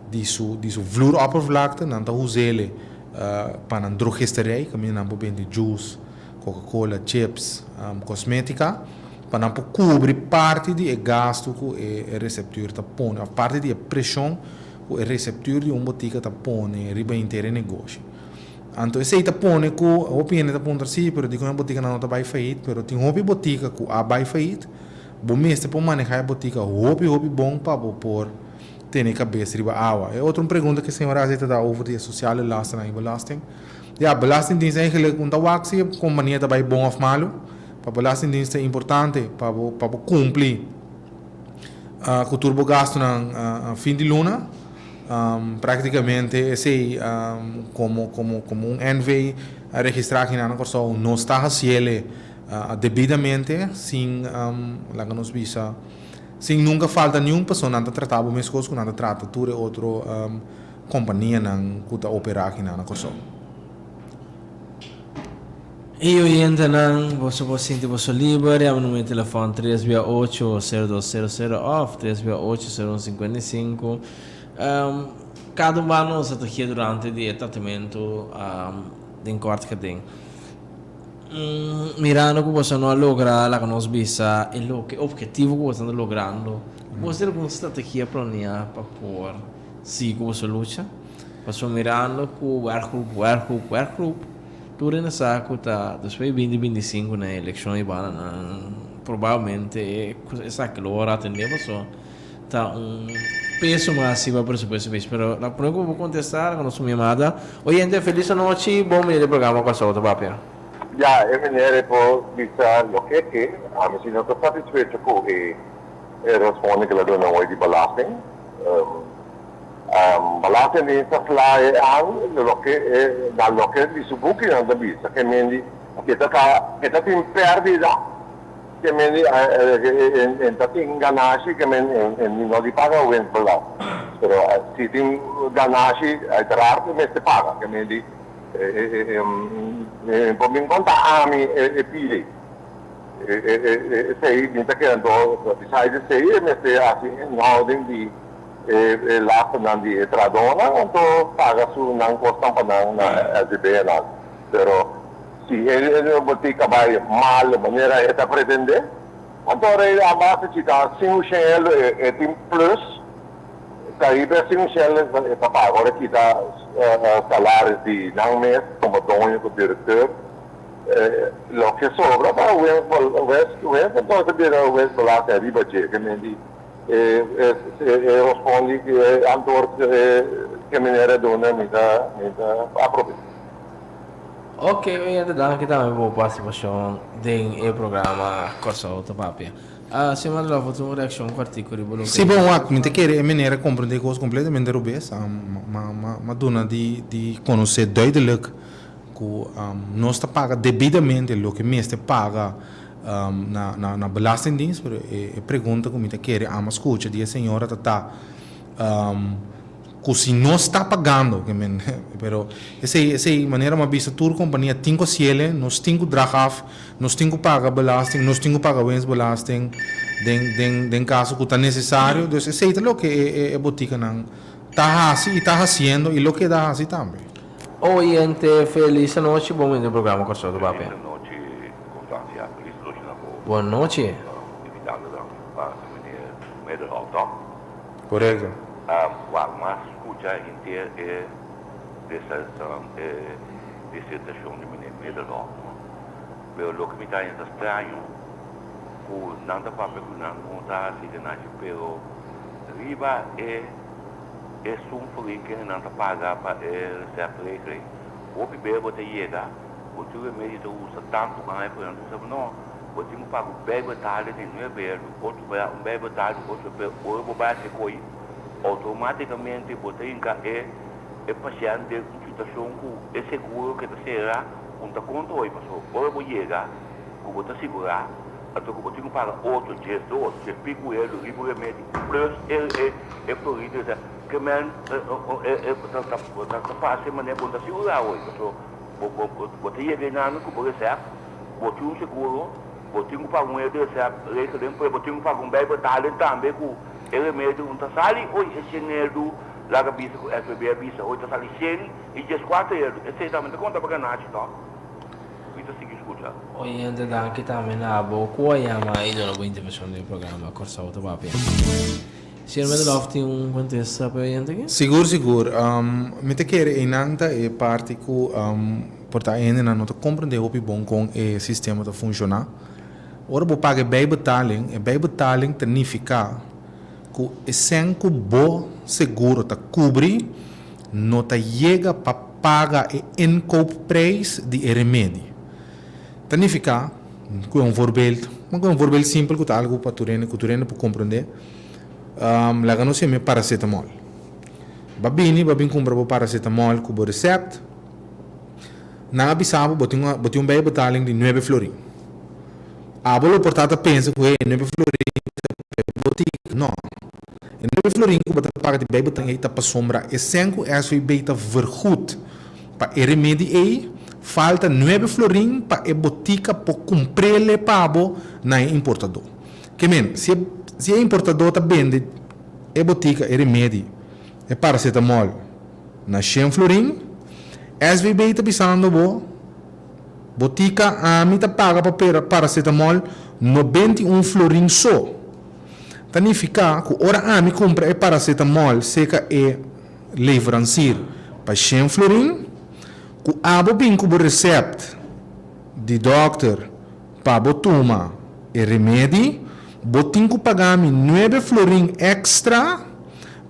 di su di su vloeroppervlakte, nan ta us'ele pa nan drogisterij, kaminda nan por bende juice, coca cola, chips, kosmetika, pa nan por kubri parti di e gastu ku e receptuur ta pone of parti di e preshon ku e receptuur di un botika ta pone riba henter e negoshi. Anto esei ta pone ku hopi hende ta puntra, sí, pero dikon e botikanan no ta bai fayit? Pero tin hopi botika ku a bai fayit. Bo mester por manehá e botika hopi hopi bon pa bo por tene kabes riba awa. E otro un pregunta ku e señor a hasi ta over di e sosiale lastennan i belasting. Ya, belastingdienst eigenlijk un ta wak si e kompania ta bai bon òf malu. Pa belastingdienst ta importante pa bo pa bo kumpli ku tur bo gastunan fin di luna. Práktikamente esei komo komo komo un NV registrá aki na Kòrsou nos ta hasiel debidamente sin laga nos bisa sin nunka falta niun pasobra nan ta trata bo meskos ku nan ta trata tur e otro kompanianan ku ta operá aki na Kòrsou. E oyentenan, boso por sinti boso liber, yama numero di telefòn tres bia ocho, sero dos sero sero òf tres bia ocho, sero un sinkuenta i sinku. Kada un banda nos a ta hia durante di e tratamentu den kort geding. Mirando ku boso no a logra laga nos bisa e loke objetivo ku boso ta logrando, boso tin algun strategia planeá pa por sigui ku boso lucha? Pasobra mirando ku werkgroep, werkgroep, werkgroep. Tur hende sa ku ta despues di binti 25 na e elekshon i banda nan probablemente esaki lo wòrdu atendé pasobra ta un peso mas riba presupuesto pais. Pero la prome ku bo kontestá ku nos un yamada. Oyente felis anochi bon bini den programa Kòrsou ta Papia. Ya e meneer e por bisa loke ke, ami si no ta satisfecho ku e responde ku el a duna hoy di belasting. Belastingdienst ta fla e an loke e na loke di su bukinan ta bisa ke mendi ke ta ta ke ta tin pèrdida ke mendi en ta tin ganashi ke men en no di paga winstbelasting pero si tin ganashi uiteraard e mester paga ke mendi en por bin konta ami e pidi esei mi ta kere anto besides esei e mester hasi inhouding di E lasternan di e trahadónan anto paga su nan kosnan pa nan na SGB nan. Pero si e botica bai mal manera e ta pretendé, anto ora e a base si ta sinku shen euro e tin plus, Caribe 500 e ta paga ora e kita salaris di nan mes komo doño ku direkteur. Loke sobra ta winst, anto ta bira winstbelasting riba dje. E rospondi ku e antwoord ku e meneer a duna mi ta mi ta aprob'é. Ok oyente danki tambe pa bo partisipashon den e programa Kòrsou ta Papia. Señor Manuel bo tin un reakshon kòrtiku riba loke. Si bon wak mi ta kere e meneer a komprendé kos kompletamente robes. M'a duna di konosé duidelijk ku nos ta paga debidamente loke mester paga na na belastingdienst pero e pregunta ku mi ta kere ama skucha di e señora ta ta ku si nos ta pagando ke men pero esei esei manera mi a bisa tur kompania tin ku hasiel nos tin ku drag af nos tin ku paga belasting nos tin ku paga winstbelasting den den den kaso ku ta nesesario dus esei ta loke e e botikanan ta hasi i ta hasiendo i lo keda hasi tambe. Oyente felis anochi bon bini den programa Kòrsou ta Papia. Felis anochi Constancia, felis nochi na bo. Bon nochi. Invitadonan pa meneer Mederhof toch? Correcto. Wak mas scucha henter e e disertacion di meneer Mederhof no. Pero loke mi ta haña ta straño cu nan ta papia cu nan no ta haci ganashi pero riba e esun florin kende nan ta paga pa e receptregeling hopi bes bo ta yega Bo tin remedio ta usa tantu aña pero nan ta bisa bo no, bo tin ku paga un bijbetaling di nuebe euro, otro bia un bijbetaling di ocho pero ora bo bai hasi ko'i outomaticamente bo ta hinka e e pashent den un situacion ku e seguro ke ta sera un ta konta hoy pasobra ora bo yega ku bo ta sigura anto ku bo tin ku paga ocho, 12, djes piku euro riba un remedio plus e e e florida ke men e e ta ta pasa e manera bo no ta sigura hoy pasobra. Bo bo bo ta yega einan ku bo resèpt, bo tin un seguro, bo tin ku paga un e-resèpt rekeling, pero bo tin ku paga un bijbetaling tambe ku e remedio un ta sali oy e shen euro, laga bisa ku SVB a bisa oy ta sali 114 euro, esei tambe ta konta pa ganashi tòg? Mi ta sigui skucha. Oyente danki tambe na bo ku a yama i duna bo intervenshon den e programa Kòrsou ta Papia. Señor Medelof tin un contesta pa e oyente aki? Sigur sigur. Mi ta kere einan ta e parti ku por ta hendenan no ta komprendé hopi bon kon e sistema ta funshoná. Ora bo paga e bijbetaling, e bijbetaling ta nifiká ku e sèn ku bo seguro ta kubri no ta yega pa paga e inkoopprijs di e remedi. Ta nifiká ku e un voorbeeld, un voorbeeld simpel ku ta algu pa tur hende ku tur hende por komprondé, laga nos yama e paracetamol. Ba bini, ba bin kumpra bo paracetamol ku bo recept, nan a bisa bo, bo tin bo tin un bijbetaling di nuebe florin. Abo lo por ta ta pensa ku hey, nuebe florin ta pa e botika. No. E nuebe florin ku bo ta paga di bijbetaling ei ta pasobra e sèn ku SVB ta vergoed pa e remedi ei, falta nuebe florin pa e botika por kumpr'el pa bo na e importadó. Ke men, si e si e importadó ta bende e botika e remedi, e paracetamol, na shen florin, SVB ta bisando bo, Botika ami ta paga pa paracetamol 91 florin so. Ta nifiká ku ora ami kumpra e paracetamol seka e leverancier pa shen florin, ku abo bin ku bo recept di dòkter pa bo tuma e remedi, bo tin ku paga mi nuebe florin èkstra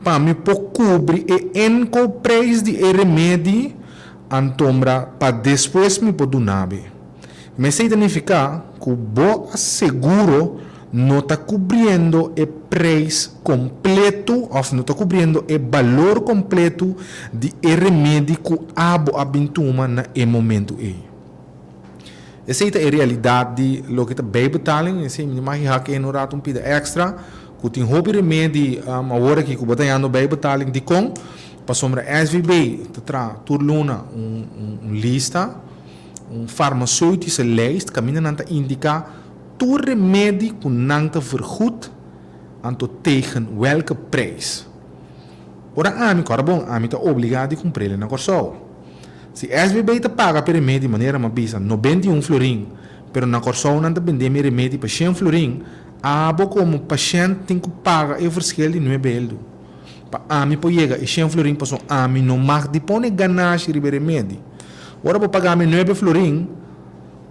pa mi por kubri e inkoopprijs di e remedi antombra pa despues mi por duna be. Mesei ta nifiká ku bo aseguro no ta kubriendo e prijs kompletu òf no ta kubriendo e balor kompletu di e remedi ku abo a bin tuma na e momentu ei. Esei ta e realidat di loke ta bijbetaling, esei mi magi hak en un rato un pida extra, ku tin hopi remedi awor aki ku bo ta yando bijbetaling, dikon? Pasobra SVB ta traha tur luna un un lista, un farmaceutische lijst, kaminda nan ta indiká tur remedi ku nan ta vergoed anto tegen welke prijs. Ora ami, kòrda bon, ami ta obligá di kumpr'el na Kòrsou. Si SBB ta paga p'e remedi manera m'a bisa 91 florin, pero na Kòrsou nan ta bende mi remedi pa shen florin, abo komo pashènt tin ku paga e verschil di nuebe eldu. Pa ami por yega e shen florin pasobra ami no mag di pone ganashi riba e remedi. Ora bo paga mi nuebe florin,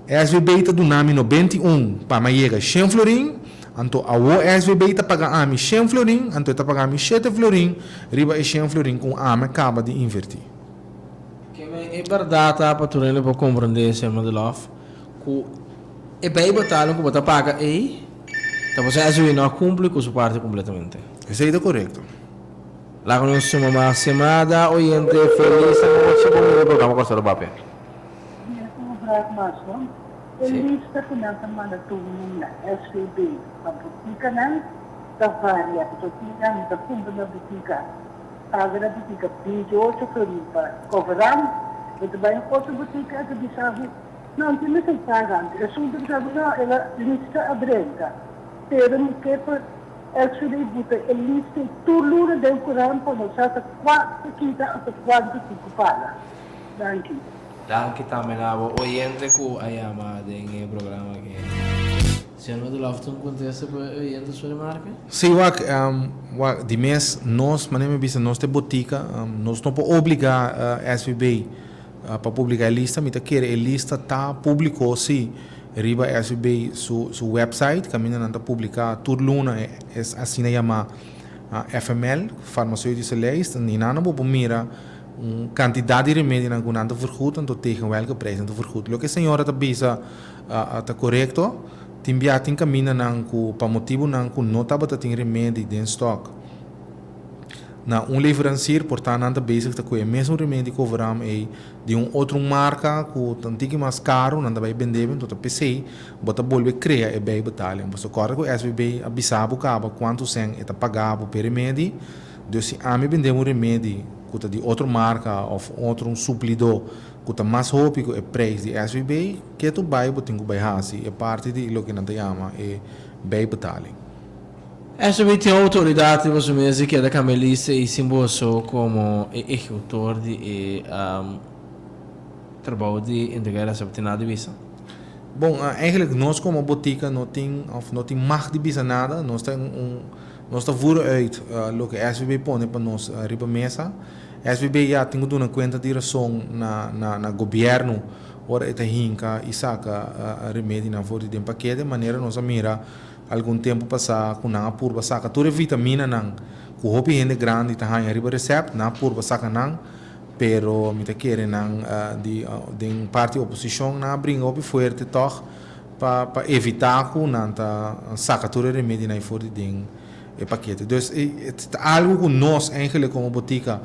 SVB ta duna mi 91 pa mi a yega shen florin, anto awo SVB ta paga ami shen florin, anto e ta paga mi shete florin riba e shen florin ku ami a kaba di invertí. Keme e bèrdat ta pa tur hende por komprendé, señor Madelof, ku e bijbetaling ku bo ta paga ei, ta pasobra SVB no a kumpli ku su parti kompletamente. Esei ta korekto. Laga nos suma mas semada, oyente. Felis anochi, bon mira e programa Kòrsou ta papia. Mira un vraag mas no. E lista ku nan ta manda tur luna SVB pa botikanan ta varia pasobra tin nan ta kumpra na botika. Paga na botica 28 florin pa coveran, bo ta bai un otro botica e ta bisa bo, no, no tin mester paga anto. Esun ta bisa bo, no, el a lista a drenta, pero mi ke pa SVD buta e lista i tur luna den courant pa nos sa ta cua ta kita anto cuanto tin cu paga. Danki. Danki tambe na bo oyente cu a yama den e programa aki. Señor Medulov tin un contesta pa e oyente su remarke? Sí, wak, wak, di mes nos, manera mi bisa, nos ta e botica, nos no por obliga SVB pa publica e lista, mi ta kere e lista ta publico sí riba SVB su su website, caminda nan ta publica tur luna e asina yama FML, Farmaceutische Lijst, en nan bo por mira un cantidad di remedinan cu nan ta vergoed, anto tegen welke prijs nan ta vergoed. Loke e señora ta bisa ta korekto. Tin bia tin kamindanan ku pa motibunan ku no tabata tin remedi den stòk na un leveransier por ta nan ta bezig ta ku e mesun remedi Coveram ei di un otro marka ku ta un tiki mas karu nan ta bai bende bo enton ta p'esei bo ta bolbe krea e bijbetaling. Pasobra kòrda ku SVB a bisa bo kaba kuantu sèn e ta paga bo p'e remedi. Dus si ami bende un remedi ku ta di otro marka òf otro un suplidó ku ta mas hopi ku e prijs di SVB, ke tu bai bo tin ku bai hasi e parti di loke nan ta yama e bijbetaling. SVB tin outoridat riba su mes di keda kambia lista i sin boso komo e ehekutor di e trabou di entrega e resèpt tin nada di bisa? Bon, eigenlijk nos komo botika no tin òf no tin mag di bisa nada, nos ta un nos ta voer uit loke SVB pone pa nos riba mesa. SVB ya tin ku duna kuenta di rason na na na gobièrnu ora e ta hinka i saka remedinan for di den pakete manera nos a mira. algun tempu pasá ku nan a purba saka tur e vitaminanan ku hopi hende grandi ta haña riba resèpt, nan a purba saka nan, pero mi ta kere nan di den parti oposishon nan a bringa hopi fuerte tòg pa pa evitá ku nan ta saka tur e remedinan ei for di den e pakete. Dus e ta algu ku nos eigenlijk komo botika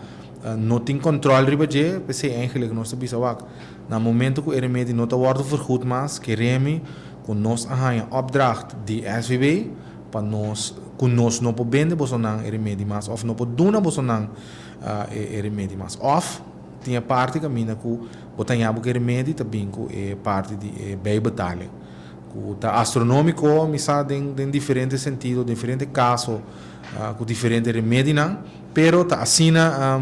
no tin kòntròl riba dje, p'esei eigenlijk nos ta bisa wak na momento ku e remedi no ta wòrdu vergoed mas, keremi ku nos a haña opdracht di SVB pa nos ku nos no por bende bosonan e remedi mas òf no por duna bosonan e remedi mas. Òf tin e parti kaminda ku bo ta haña bo ku e remedi ta bin ku e parti di e bijbetaling ku ta astronómiko mi sa den den diferente sentido, diferente kaso ku diferente remedinan, pero ta asina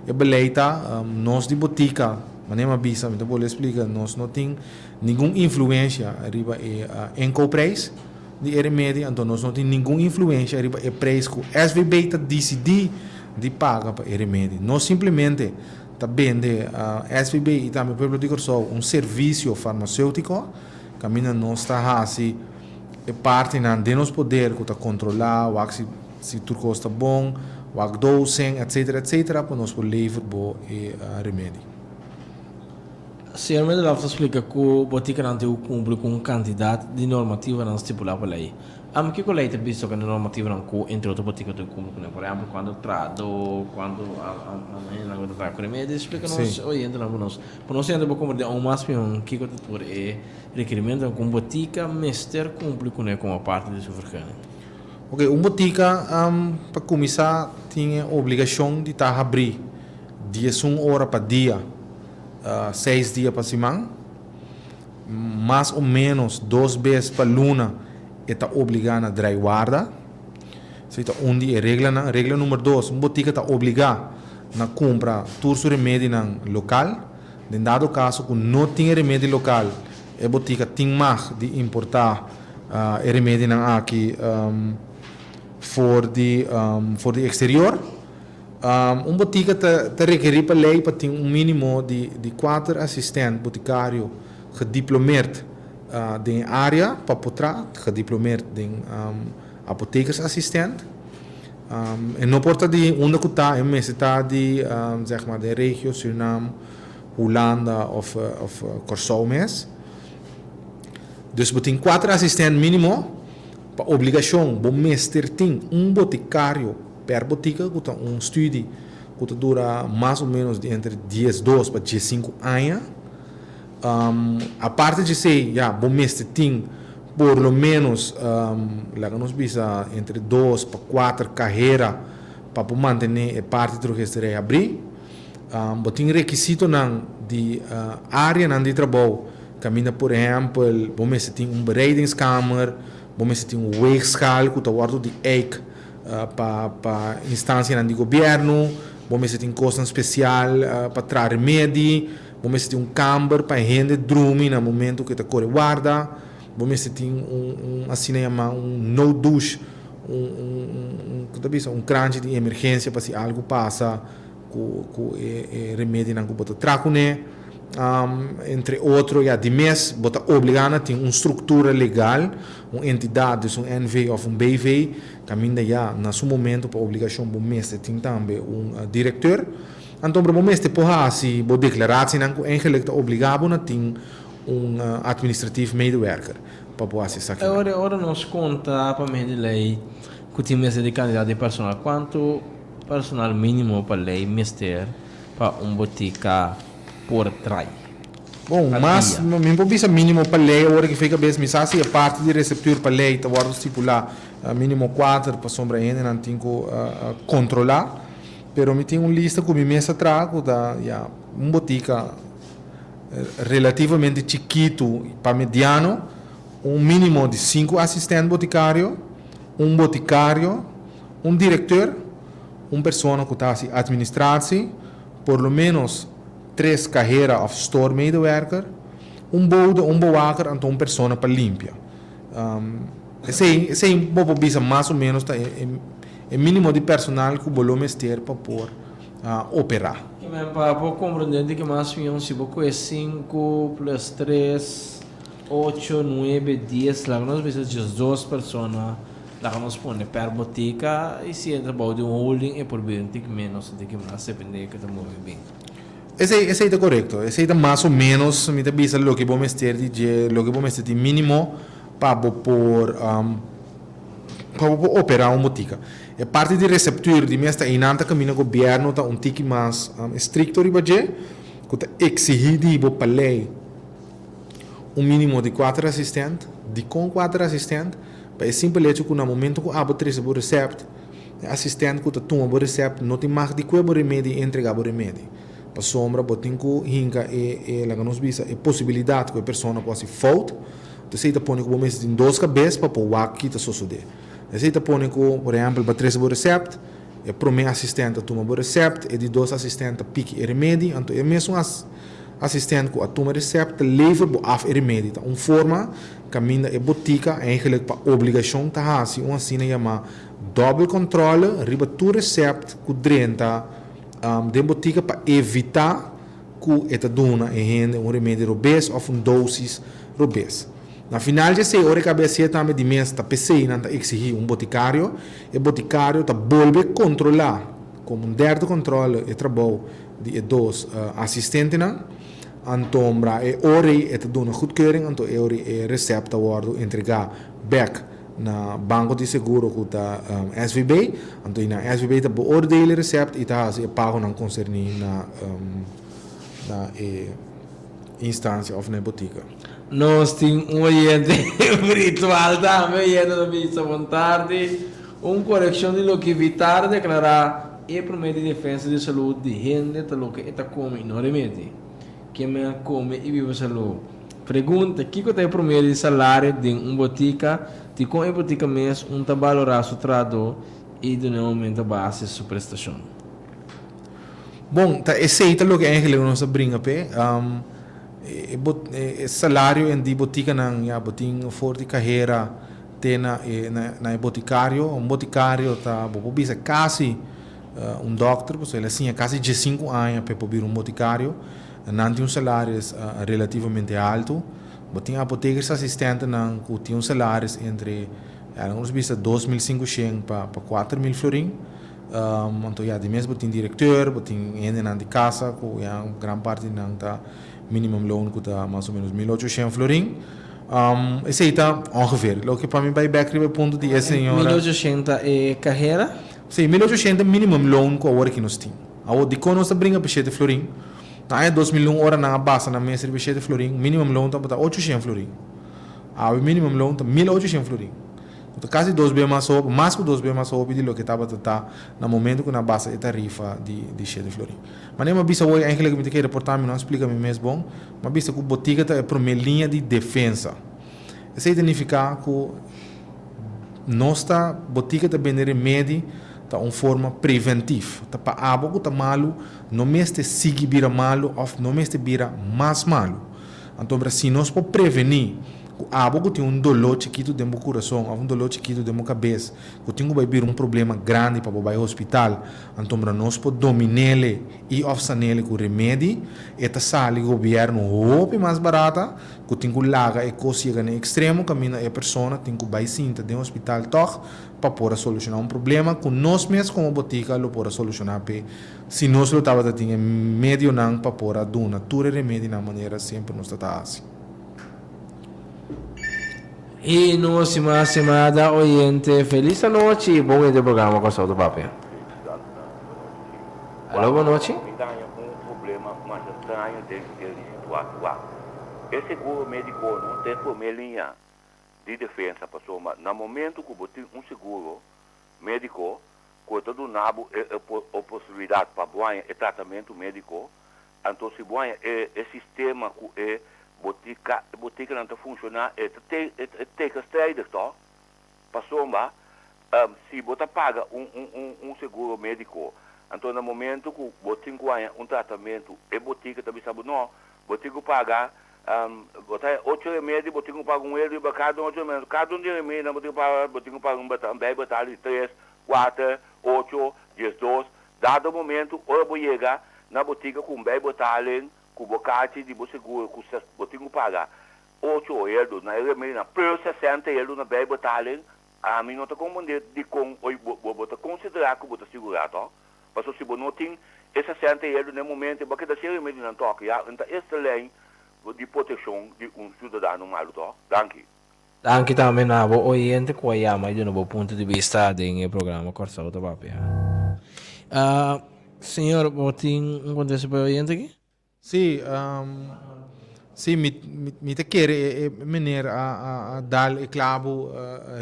e beleid ta. Nos di botika, manera mi a bisa, mi ta bolbe splika, nos no tin ningun influencia riba e inkoopprijs di e remedi, anto nos no tin ningun influencia riba e prijs ku SVB ta disidí di paga pa e remedi. Nos simplemente ta bende SVB i tambe pueblo di Kòrsou un servisio farmaseutiko kaminda nos ta hasi e partinan den nos poder ku ta kontrolá wak si si tur kos ta bon, wak dosing, etsetera etsetera pa nos por lever bo e remedi. Señor Mendelov ta splika ku botikanan tin ku kumpli ku un kantidat di normativanan stipulá pa lei. Amo kiko lei ta bisa tokante normativanan ku entre otro botika tin ku kumpli kuné? Por ehèmpel, kuantu trahadó, kuantu hendenan ku ta traha ku remedi. Splika nos oyentenan pa nos, pa nos hende por komprendé aun mas mihó kiko ta tur e rekerimentonan ku un botika mester kumpli kuné komo parti di su vergunning. Oke, un botika pa kuminsá tin e obligashon di ta habrí diesun ora pa dia. Seis dia pa siman, mas o menos dos bes pa luna e ta obligá na drai warda. Esei ta un di e reglanan. Regla number dos, un botika ta obligá na kumpra tur su remedinan lokal. Den dado kaso ku no tin e remedi lokal, e botika tin mag di importá e remedinan aki for di for di eksterior. Un botika ta rekerí pa lei pa tin un mínimo di kuater asistent botikario gediplomeerd den e área pa por traha, gediplomeerd den apothekersassistent. E no por ta di unda ku ta, e mester ta di zeg maar den regio Surinam, Hulanda òf Kòrsou mes. Dus bo tin kuater asistent mínimo, pa obligashon bo mester tin un botikario. Per botika ku ta un studi ku ta dura mas o menos di entre 12 pa 15 aña. Aparte di esei ya bo mester tin por lo menos laga nos bisa entre dos pa kuater kahera pa por mantené e parti drogesterij habrí. Bo tin rekisitonan di áreanan di trabou kaminda por ehèmpel bo mester tin un bereidingskamer, bo mester tin un weegschaal ku ta wòrdu di eik Pa pa instancianan di gobierno, bo mester tin cosnan special pa traha remedi, bo mester tin un camber pa e hende drumi na momento cu e ta core warda, bo mester tin un un asina yama un nooddouche, un un un cu ta bisa un kranchi di emergencia pa si algo pasa cu cu e e remedinan cu bo ta traha cune. Entre otro, ya di mes bo ta obligá na tin un struktura legal, un entidat, dus un NV òf un BV, kaminda ya na su momento pa obligashon bo mester tin tambe un direkteur. Anto bo mester por hasi bo deklarasienan ku eigenlik ta obligá bo na tin un administratief medewerker pa bo hasi esakinan. Ora ora nos konta pa medio di lei ku tin mester di kantidat di personal, kuantu personal mínimo pa lei mester Pa un botica por trai. Bon, mas mi por bisa minimo pa ley awor aki fei cabes, mi sa si e parti di receptuur pa ley ta wordo stipula minimo kuater pasobra e hendenan tin cu controla, pero mi tin un lista cu mi mes a traha cu ta ya un botica relativamente chikitu pa mediano, un minimo di sinku asistent boticario, un boticario, un directeur, Un persona ku ta hasi administratie, por lo ménos tres kahera òf stoormedewerker, un bode, un bewaker anto un persona pa limpia. Esei esei bo por bisa mas o ménos ta e mínimo di personal ku bo lo mester pa por operá. Pa por komprendé di ke mas mion si bo kue sinku plus tres. Ocho, nuebe, dies, laga nos bisa 12 persona, laga nos pone per botica y si e trabou di un holding e por bira un tiki menos, un tiki mas, depende cu ta move bien. Esey, esey ta corecto. Esey ta mas o menos, mi ta bisa loke bo mester di dje, loke bo mester tin minimo pa bo por, pa bo por opera un botica. E parti di receptuur di mes ta eynan ta caminda gobierno ta un tiki mas estricto riba dje, cu ta exigi di bo pa ley un minimo di cuater asistent. Dicon cuater asistent? Pa e simpel hecho cu na momento cu abo trece bo recept, e asistent cu ta tuma bo recept no tin mag di cue bo remedi y entrega bo remedi. Pasobra bo tin cu hinca e, e laga nos bisa, e posibilidad cu e persona por haci fout. Esey ta pone cu bo mester tin dos cabes pa por wak ki ta sosode. Esey ta pone cu, por ehempel, bo a trece bo recept, e prome asistent ta tuma bo recept, e di dos asistent ta piki e remedi, anto e mesun asistent cu a tuma e recept ta lever bo af e remedi. Ta un forma caminda e botica eigenlijk pa obligacion ta haci un asina yama dobbel controle riba tur recept cu drenta den botica pa evita cu e ta duna e hende un remedi robes of un dosis robes. Na final di esey ora e caba hacié tambe di mes ta p'esey nan ta exigi un boticario. E boticario ta bolbe controla como un derde controle e trabou di e dos asistentenan. Antombra e ora ey e ta duna goedkeuring anto e ora ey e recept ta wordo entrega bek na banco di seguro cu ta SVB. Anto y na SVB ta beoordeel e recept y ta haci e pagonan concerni na na e instancia of na e botica. Nos tin un oyente virtual tambe oyente ta bisa bon tardi. Un coreccion di loke Vitar a declara, e prome di defensa di salud di hende ta loke e ta come y no remedi. Ken a come y biba salud? Pregunta, Kiko ta e promedio di salario den un botica? Dikon e botica mes un ta balorá su trahadó i duna un aumento a base su prestashon? Bon, ta esei ta loke eigenlijk nos a bringa p'e. E salario en di botikanan, ya, bo tin for di kahera te na e na e botikario. Un botikario ta, bo por bisa kasi un dòkter, pasobra el a siña kasi diesinku aña p'e por bira un botikario. Nan tin un salaris relativamente altu. Bo tin apotekersassistentenan ku tin un salaris entre, ya nos bisa 2500 pa 4000 florin. Anto ya di mes bo tin direkteur, bo tin hendenan di kasa ku ya gran parti di nan ta minimum loon ku ta mas o menos 1800 florin. Esei ta ongeveer. Loke pa mi bai bek riba e punto di e señora. 1800 ta e kahera? Si, 1800 ta minimum loon ku awor aki nos tin. Awor dikon nos ta bringa pa shete florin? Na aña 2001 ora nan a basa nan mes riba shete florin, minimum loon tabata 800 florin. Awe minimum loon ta 1800 florin. Ku ta kasi dos be mas hopi, mas ku dos be mas hopi di loke tabata ta na momento ku nan a basa e tarifa di di shete florin. Manera mi a bisa hoy eigenlijk mi ta kere reporta mi no a splika mi mes bon, mi a bisa ku botika ta e prome liña di defensa. Esei ta nifiká ku nos ta botika ta bende remedi ta un forma preventif. Ta pa abo ku ta malu no mester sigui bira malu òf no mester bira mas malu. Anto si nos por prevení ku abo ku tin un doló chikitu den bo kurason òf un doló chikitu den bo kabes ku tin ku bai bira un problema grandi pa bo bai hospital, anto nos por domin'ele i òf san'ele ku remedi, e ta sali gobièrnu hopi mas barata ku tin ku laga e kos yega na e ekstremo kaminda e persona tin ku bai sinta den hospital tòg pa por a solushoná un problema ku nos mes komo botika lo por a solushoná p'e si nos lo tabata tin e medionan pa por a duna tur e remedinan manera semper nos ta ta hasi. Y nos stima stimada oyente felis anochi bon oyente programa Kòrsou ta Papia. Alo bon nochi. Mi ta haña un problema masha straño den e situashon. E seguro médiko no ta e promé liña di defensa pasobra na momento ku bo tin un seguro médiko ku ta duna bo e oportunidat pa bo haña e tratamentu médiko, anto si bo haña e e sistema ku e botika e botikanan ta funshoná e ta e tegenstrijdig tò? Pasobra si bo ta paga un un un seguro médiko anto na momento ku bo tin ku haña un tratamentu e botika ta bisa bo no bo tin ku paga Bo ta ocho remedi, bo tin ku paga un euro riba kada un ocho remedi. Kada un di e remedinan bo tin ku paga, bo tin ku paga un bijbetaal di tres, kuater, ocho, 12. Dado momento ora bo yega na botika ku un bijbetaling ku bo kachi di bo seguro ku bo tin ku paga. Ocho heldu na e remedinan plus 60 heldu na bijbetaling, ami no ta comprende dikon oi bo bo ta considera ku bo ta sigurá to. Paso si bo no tin e 60 heldu na e momento bo a keda sin remedinan tok ya ta esta lei di protekshon di un siudadano malu to. Danki. Danki tambe na bo oyente ku a yama i duna bo punto di bista den e programa Kòrsou ta Papia. Señor, bo tin un kontesta pa e oyente aki? Sí, sí, mi, mi ta kere e, e meneer a, a, a dal e klabu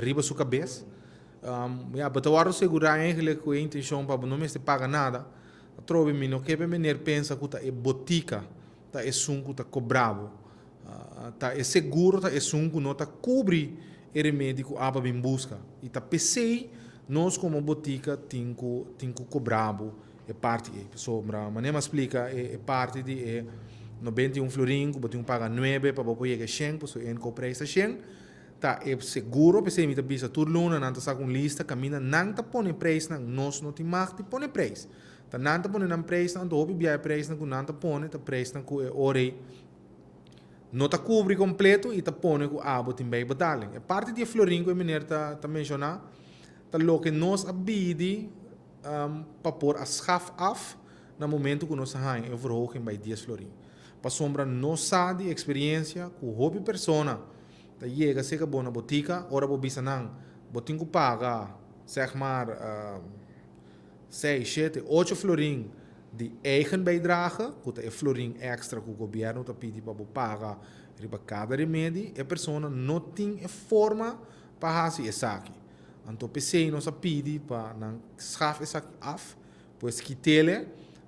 riba su kabes. Ya, bo ta wòrdu segurá eigenlijk ku e intenshon pa bo no mester paga nada. Atrobe mi no ke pa e meneer pensa ku ta e botika ta esun ku ta kobra bo. Ta e seguro ta esun ku no ta kubri e remedi ku aba bin buska. I ta p'esei nos komo botika tin ku tin ku kobra bo e parti ei. Pasobra manera mi a splika e e parti di e 91 florin ku bo tin ku paga nuebe pa bo por yega e shen, pasobra e inkoopprijs ta shen, ta e seguro. P'esei mi ta bisa tur luna nan ta saka un lista kaminda nan ta pone preisnan, nos no tin mag di pone preis. Ta nan ta pone nan preisnan, anto hopi bia e preisnan ku nan ta pone ta preisnan ku e ora ei no ta kubri kompleto i ta pone ku abo tin bei betaling. E parti di e florin ku e meneer ta ta menshoná ta loke nos a bidi pa por a schaf af na momento ku nos a haña e verhoging bai dies florin. Pasobra nos sa di eksperiensia ku hopi persona ta yega serka bo na botika ora bo bisa nan bo tin ku paga sèg maar Seis, shete, ocho florin di eigen bijdrage, ku ta e florin èkstra ku gobièrnu ta pidi pa bo paga riba kada remedi, e persona no tin e forma pa hasi esaki. Anto p'esei nos a pidi pa nan schaf esaki af, pues kit'ele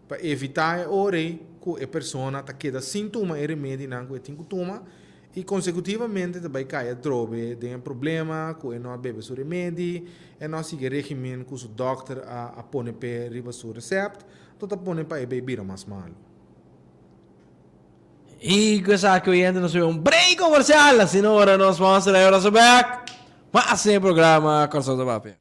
pa evitá e ora ei ku e persona ta keda sin tuma e remedinan ku e tin ku tuma I konsekutivamente ta bai kai atrobe den e problema ku e no a bebe su remedi, e no a sigui e regimen ku su dòkter a a pone p'e riba su resèpt, to ta pone pa e bai bira mas malu. I ku esaki oyente nos bai un break komersial, asina ora nos sponsor a yora su bèk mas den e programa Kòrsou ta Papia.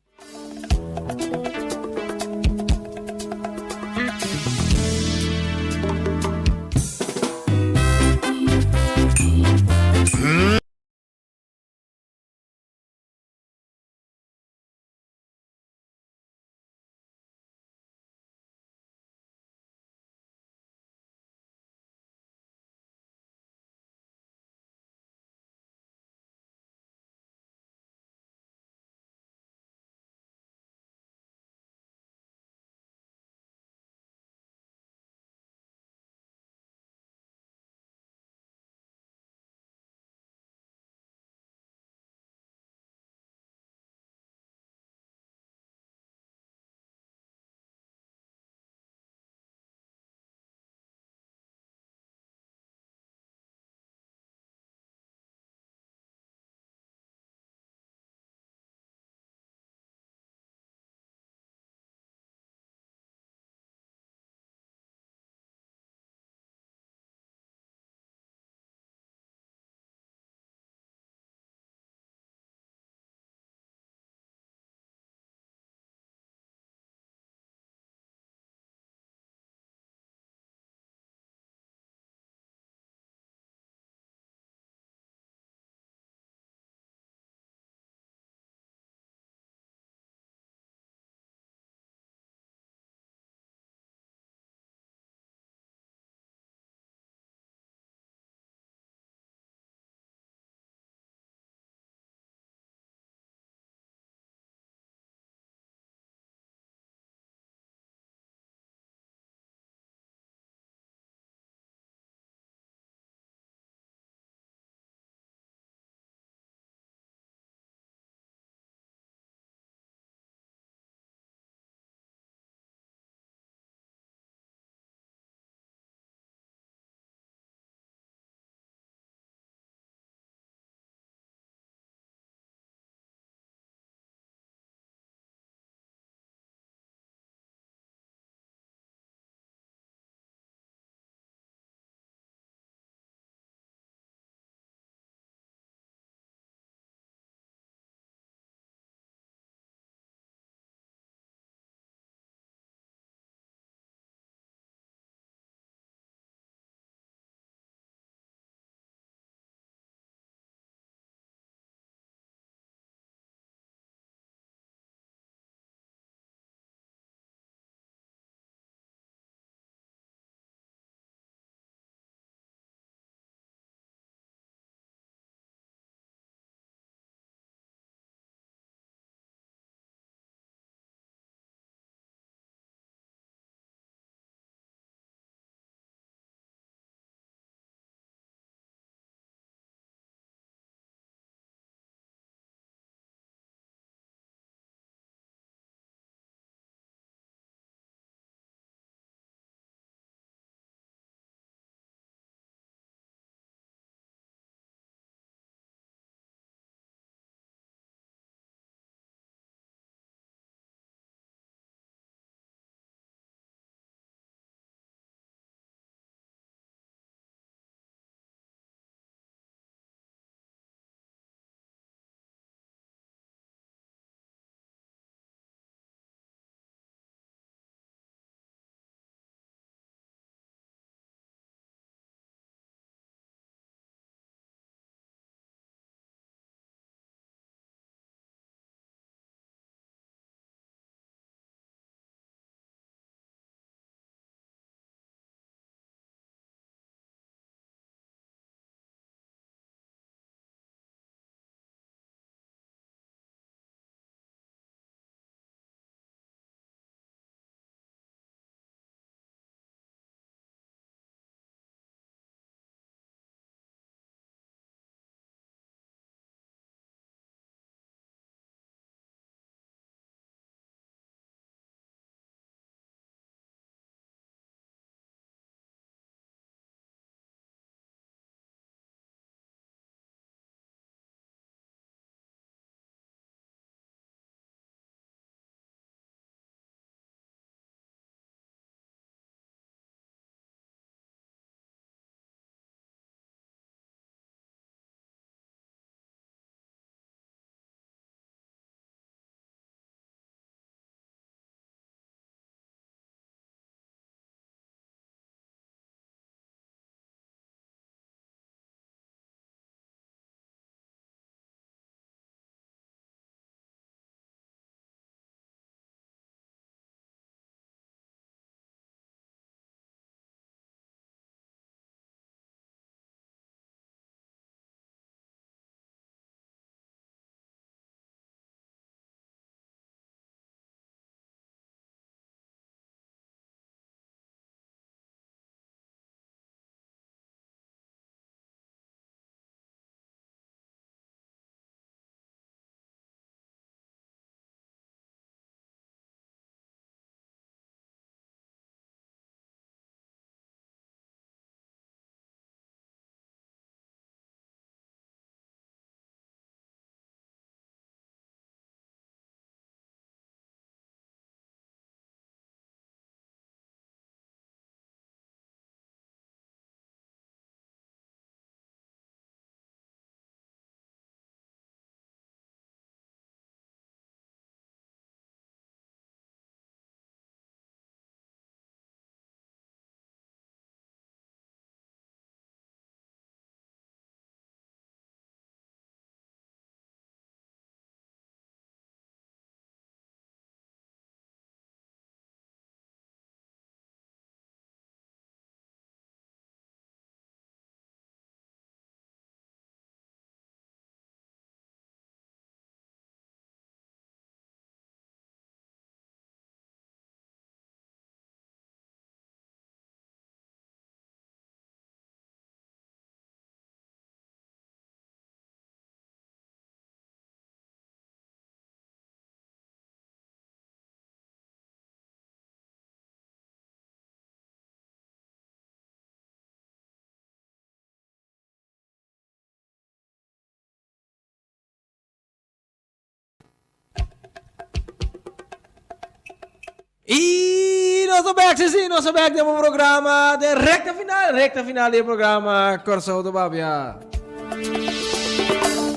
Y nos ta bek, si si, nos ta bek den bo programa den recta final, recta final di e programa Kòrsou ta Papia.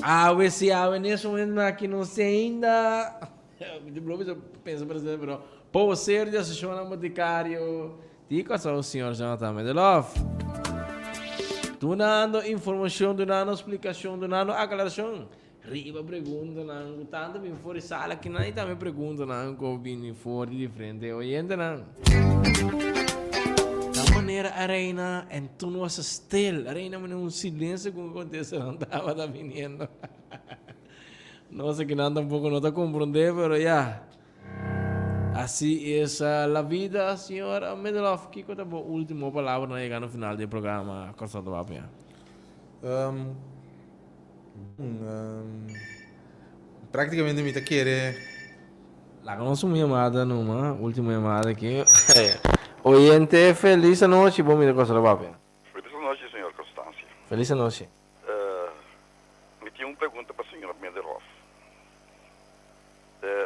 Awe si, awe nes momento aki nos tin ainda, mi tin blobi pensa presidente pero poseer di asociacionnan boticario di Kòrsou señor Jonathan Medelof. Dunando informacion, dunando splicacion, dunando aclaracion. Riba preguntanan ku tantu bin for di sala kinan i tambe preguntanan ku bini for di diferente oyentenan. Ta manera a reina en tur nos a stil, a reina manera un silensio ku kontestanan tabata biniendo. Nos akinan tampoko no ta komprondé, pero ya. Asi es la vida, señor Middelhof. Kiko ta bo ultimo palabra na yega na final di e programa Kòrsou ta Papia? Práktikamente mi ta kere. Laga nos un yamada numa, ultimo yamada aki. Oyente, felis anochi, bo mira Kòrsou ta Papia. Felis anochi, señor Constancia. Felis anochi. Mi tin un pregunta pa señor Middelhof.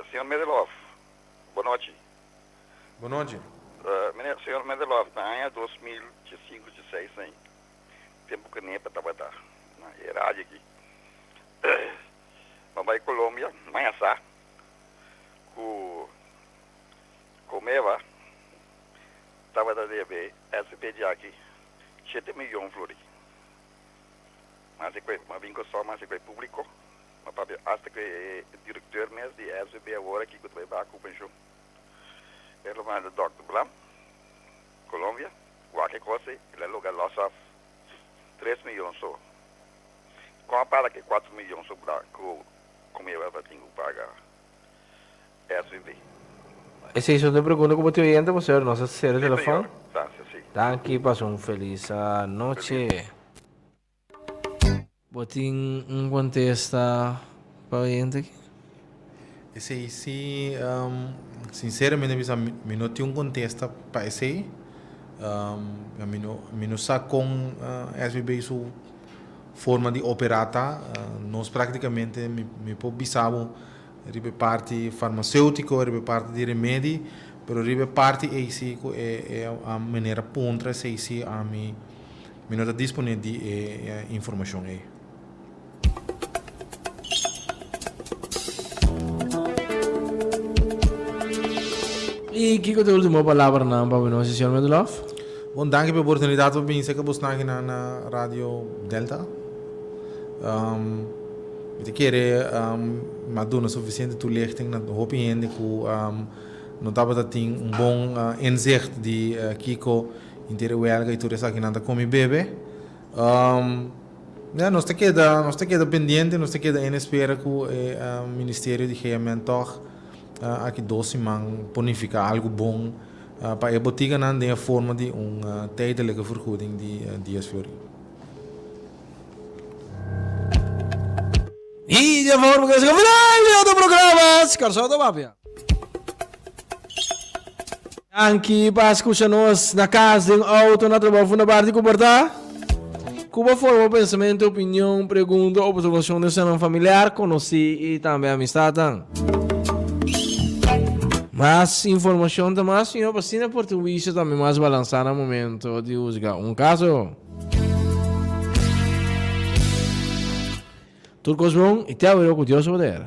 Señor Middelhof, bo nochi. Bo nochi. Meneer, señor Middelhof, na aña 2005, 16 ei, tempu ku Nepa tabata na e radio aki, mi a bai Colombia, mi a sa ku Comeva tabata debe SBG aki shete miyon florin. Mi a hasi ku e, mi a bin Kòrsou, mi a hasi ku e públiko. Ma papia hasta cu e directeur mes di SVB awor aki cu ta bay baha cu pensioen. E lo manda Dòkter Blam, Colombia, wak e cos ey, el a logra los af tres miyon so. Con a para cu e cuatro miyon sobra cu Comeva ta tin cu paga SVB? Esey so ta e pregunta cu bo tin oyente, bo señor, nos a cera Si telefon. señor, gracias, si. Danki, pasa un feliz noche. Bo tin un kontesta pa oyente aki? Esei si, sinceramente bisa mi no tin un kontesta pa esei. Mi no mi no sa kon SVB su forma di operá ta. Nos praktikamente mi mi por bisa bo riba e parti farmaseutiko, riba e parti di remedi, pero riba e parti ei si ku e e manera puntra esei si ami. Mi no ta dispone di e informacion ey. Y kiko ta e ultimo palabranan pa nos, señor Medloff? Bon, danki pa e oportunidad pa bini cerca bosnan aki na Radio Delta. Mi ta kere mi a duna suficiente toelichting na hopi hende cu no tabata tin un bon inzicht di kiko Inter e welga y tur esakinan ta come y bebe. Ya, nos ta keda, nos ta keda pendiente, nos ta keda en espera cu e Ministerio di GMN toch aki dos siman por nifica algo bon pa e botiganan den e forma di un tijdelijke vergoeding di dies florin. Y di e forma cu nos a final di otro programa Kòrsou ta Papia. Danki pa skucha nos na kas, den outo, na trabou, funda parti ku por ta. Ku bo forma bo pensamentu, opinion, pregunta, observashon den senan familiar, konosí i tambe amistatnan. Mas informashon ta mas mihó pa asina por tin un wisio tambe mas balansá na momento di husga un kaso. Tur kos bon i te awe ku Dios su poder.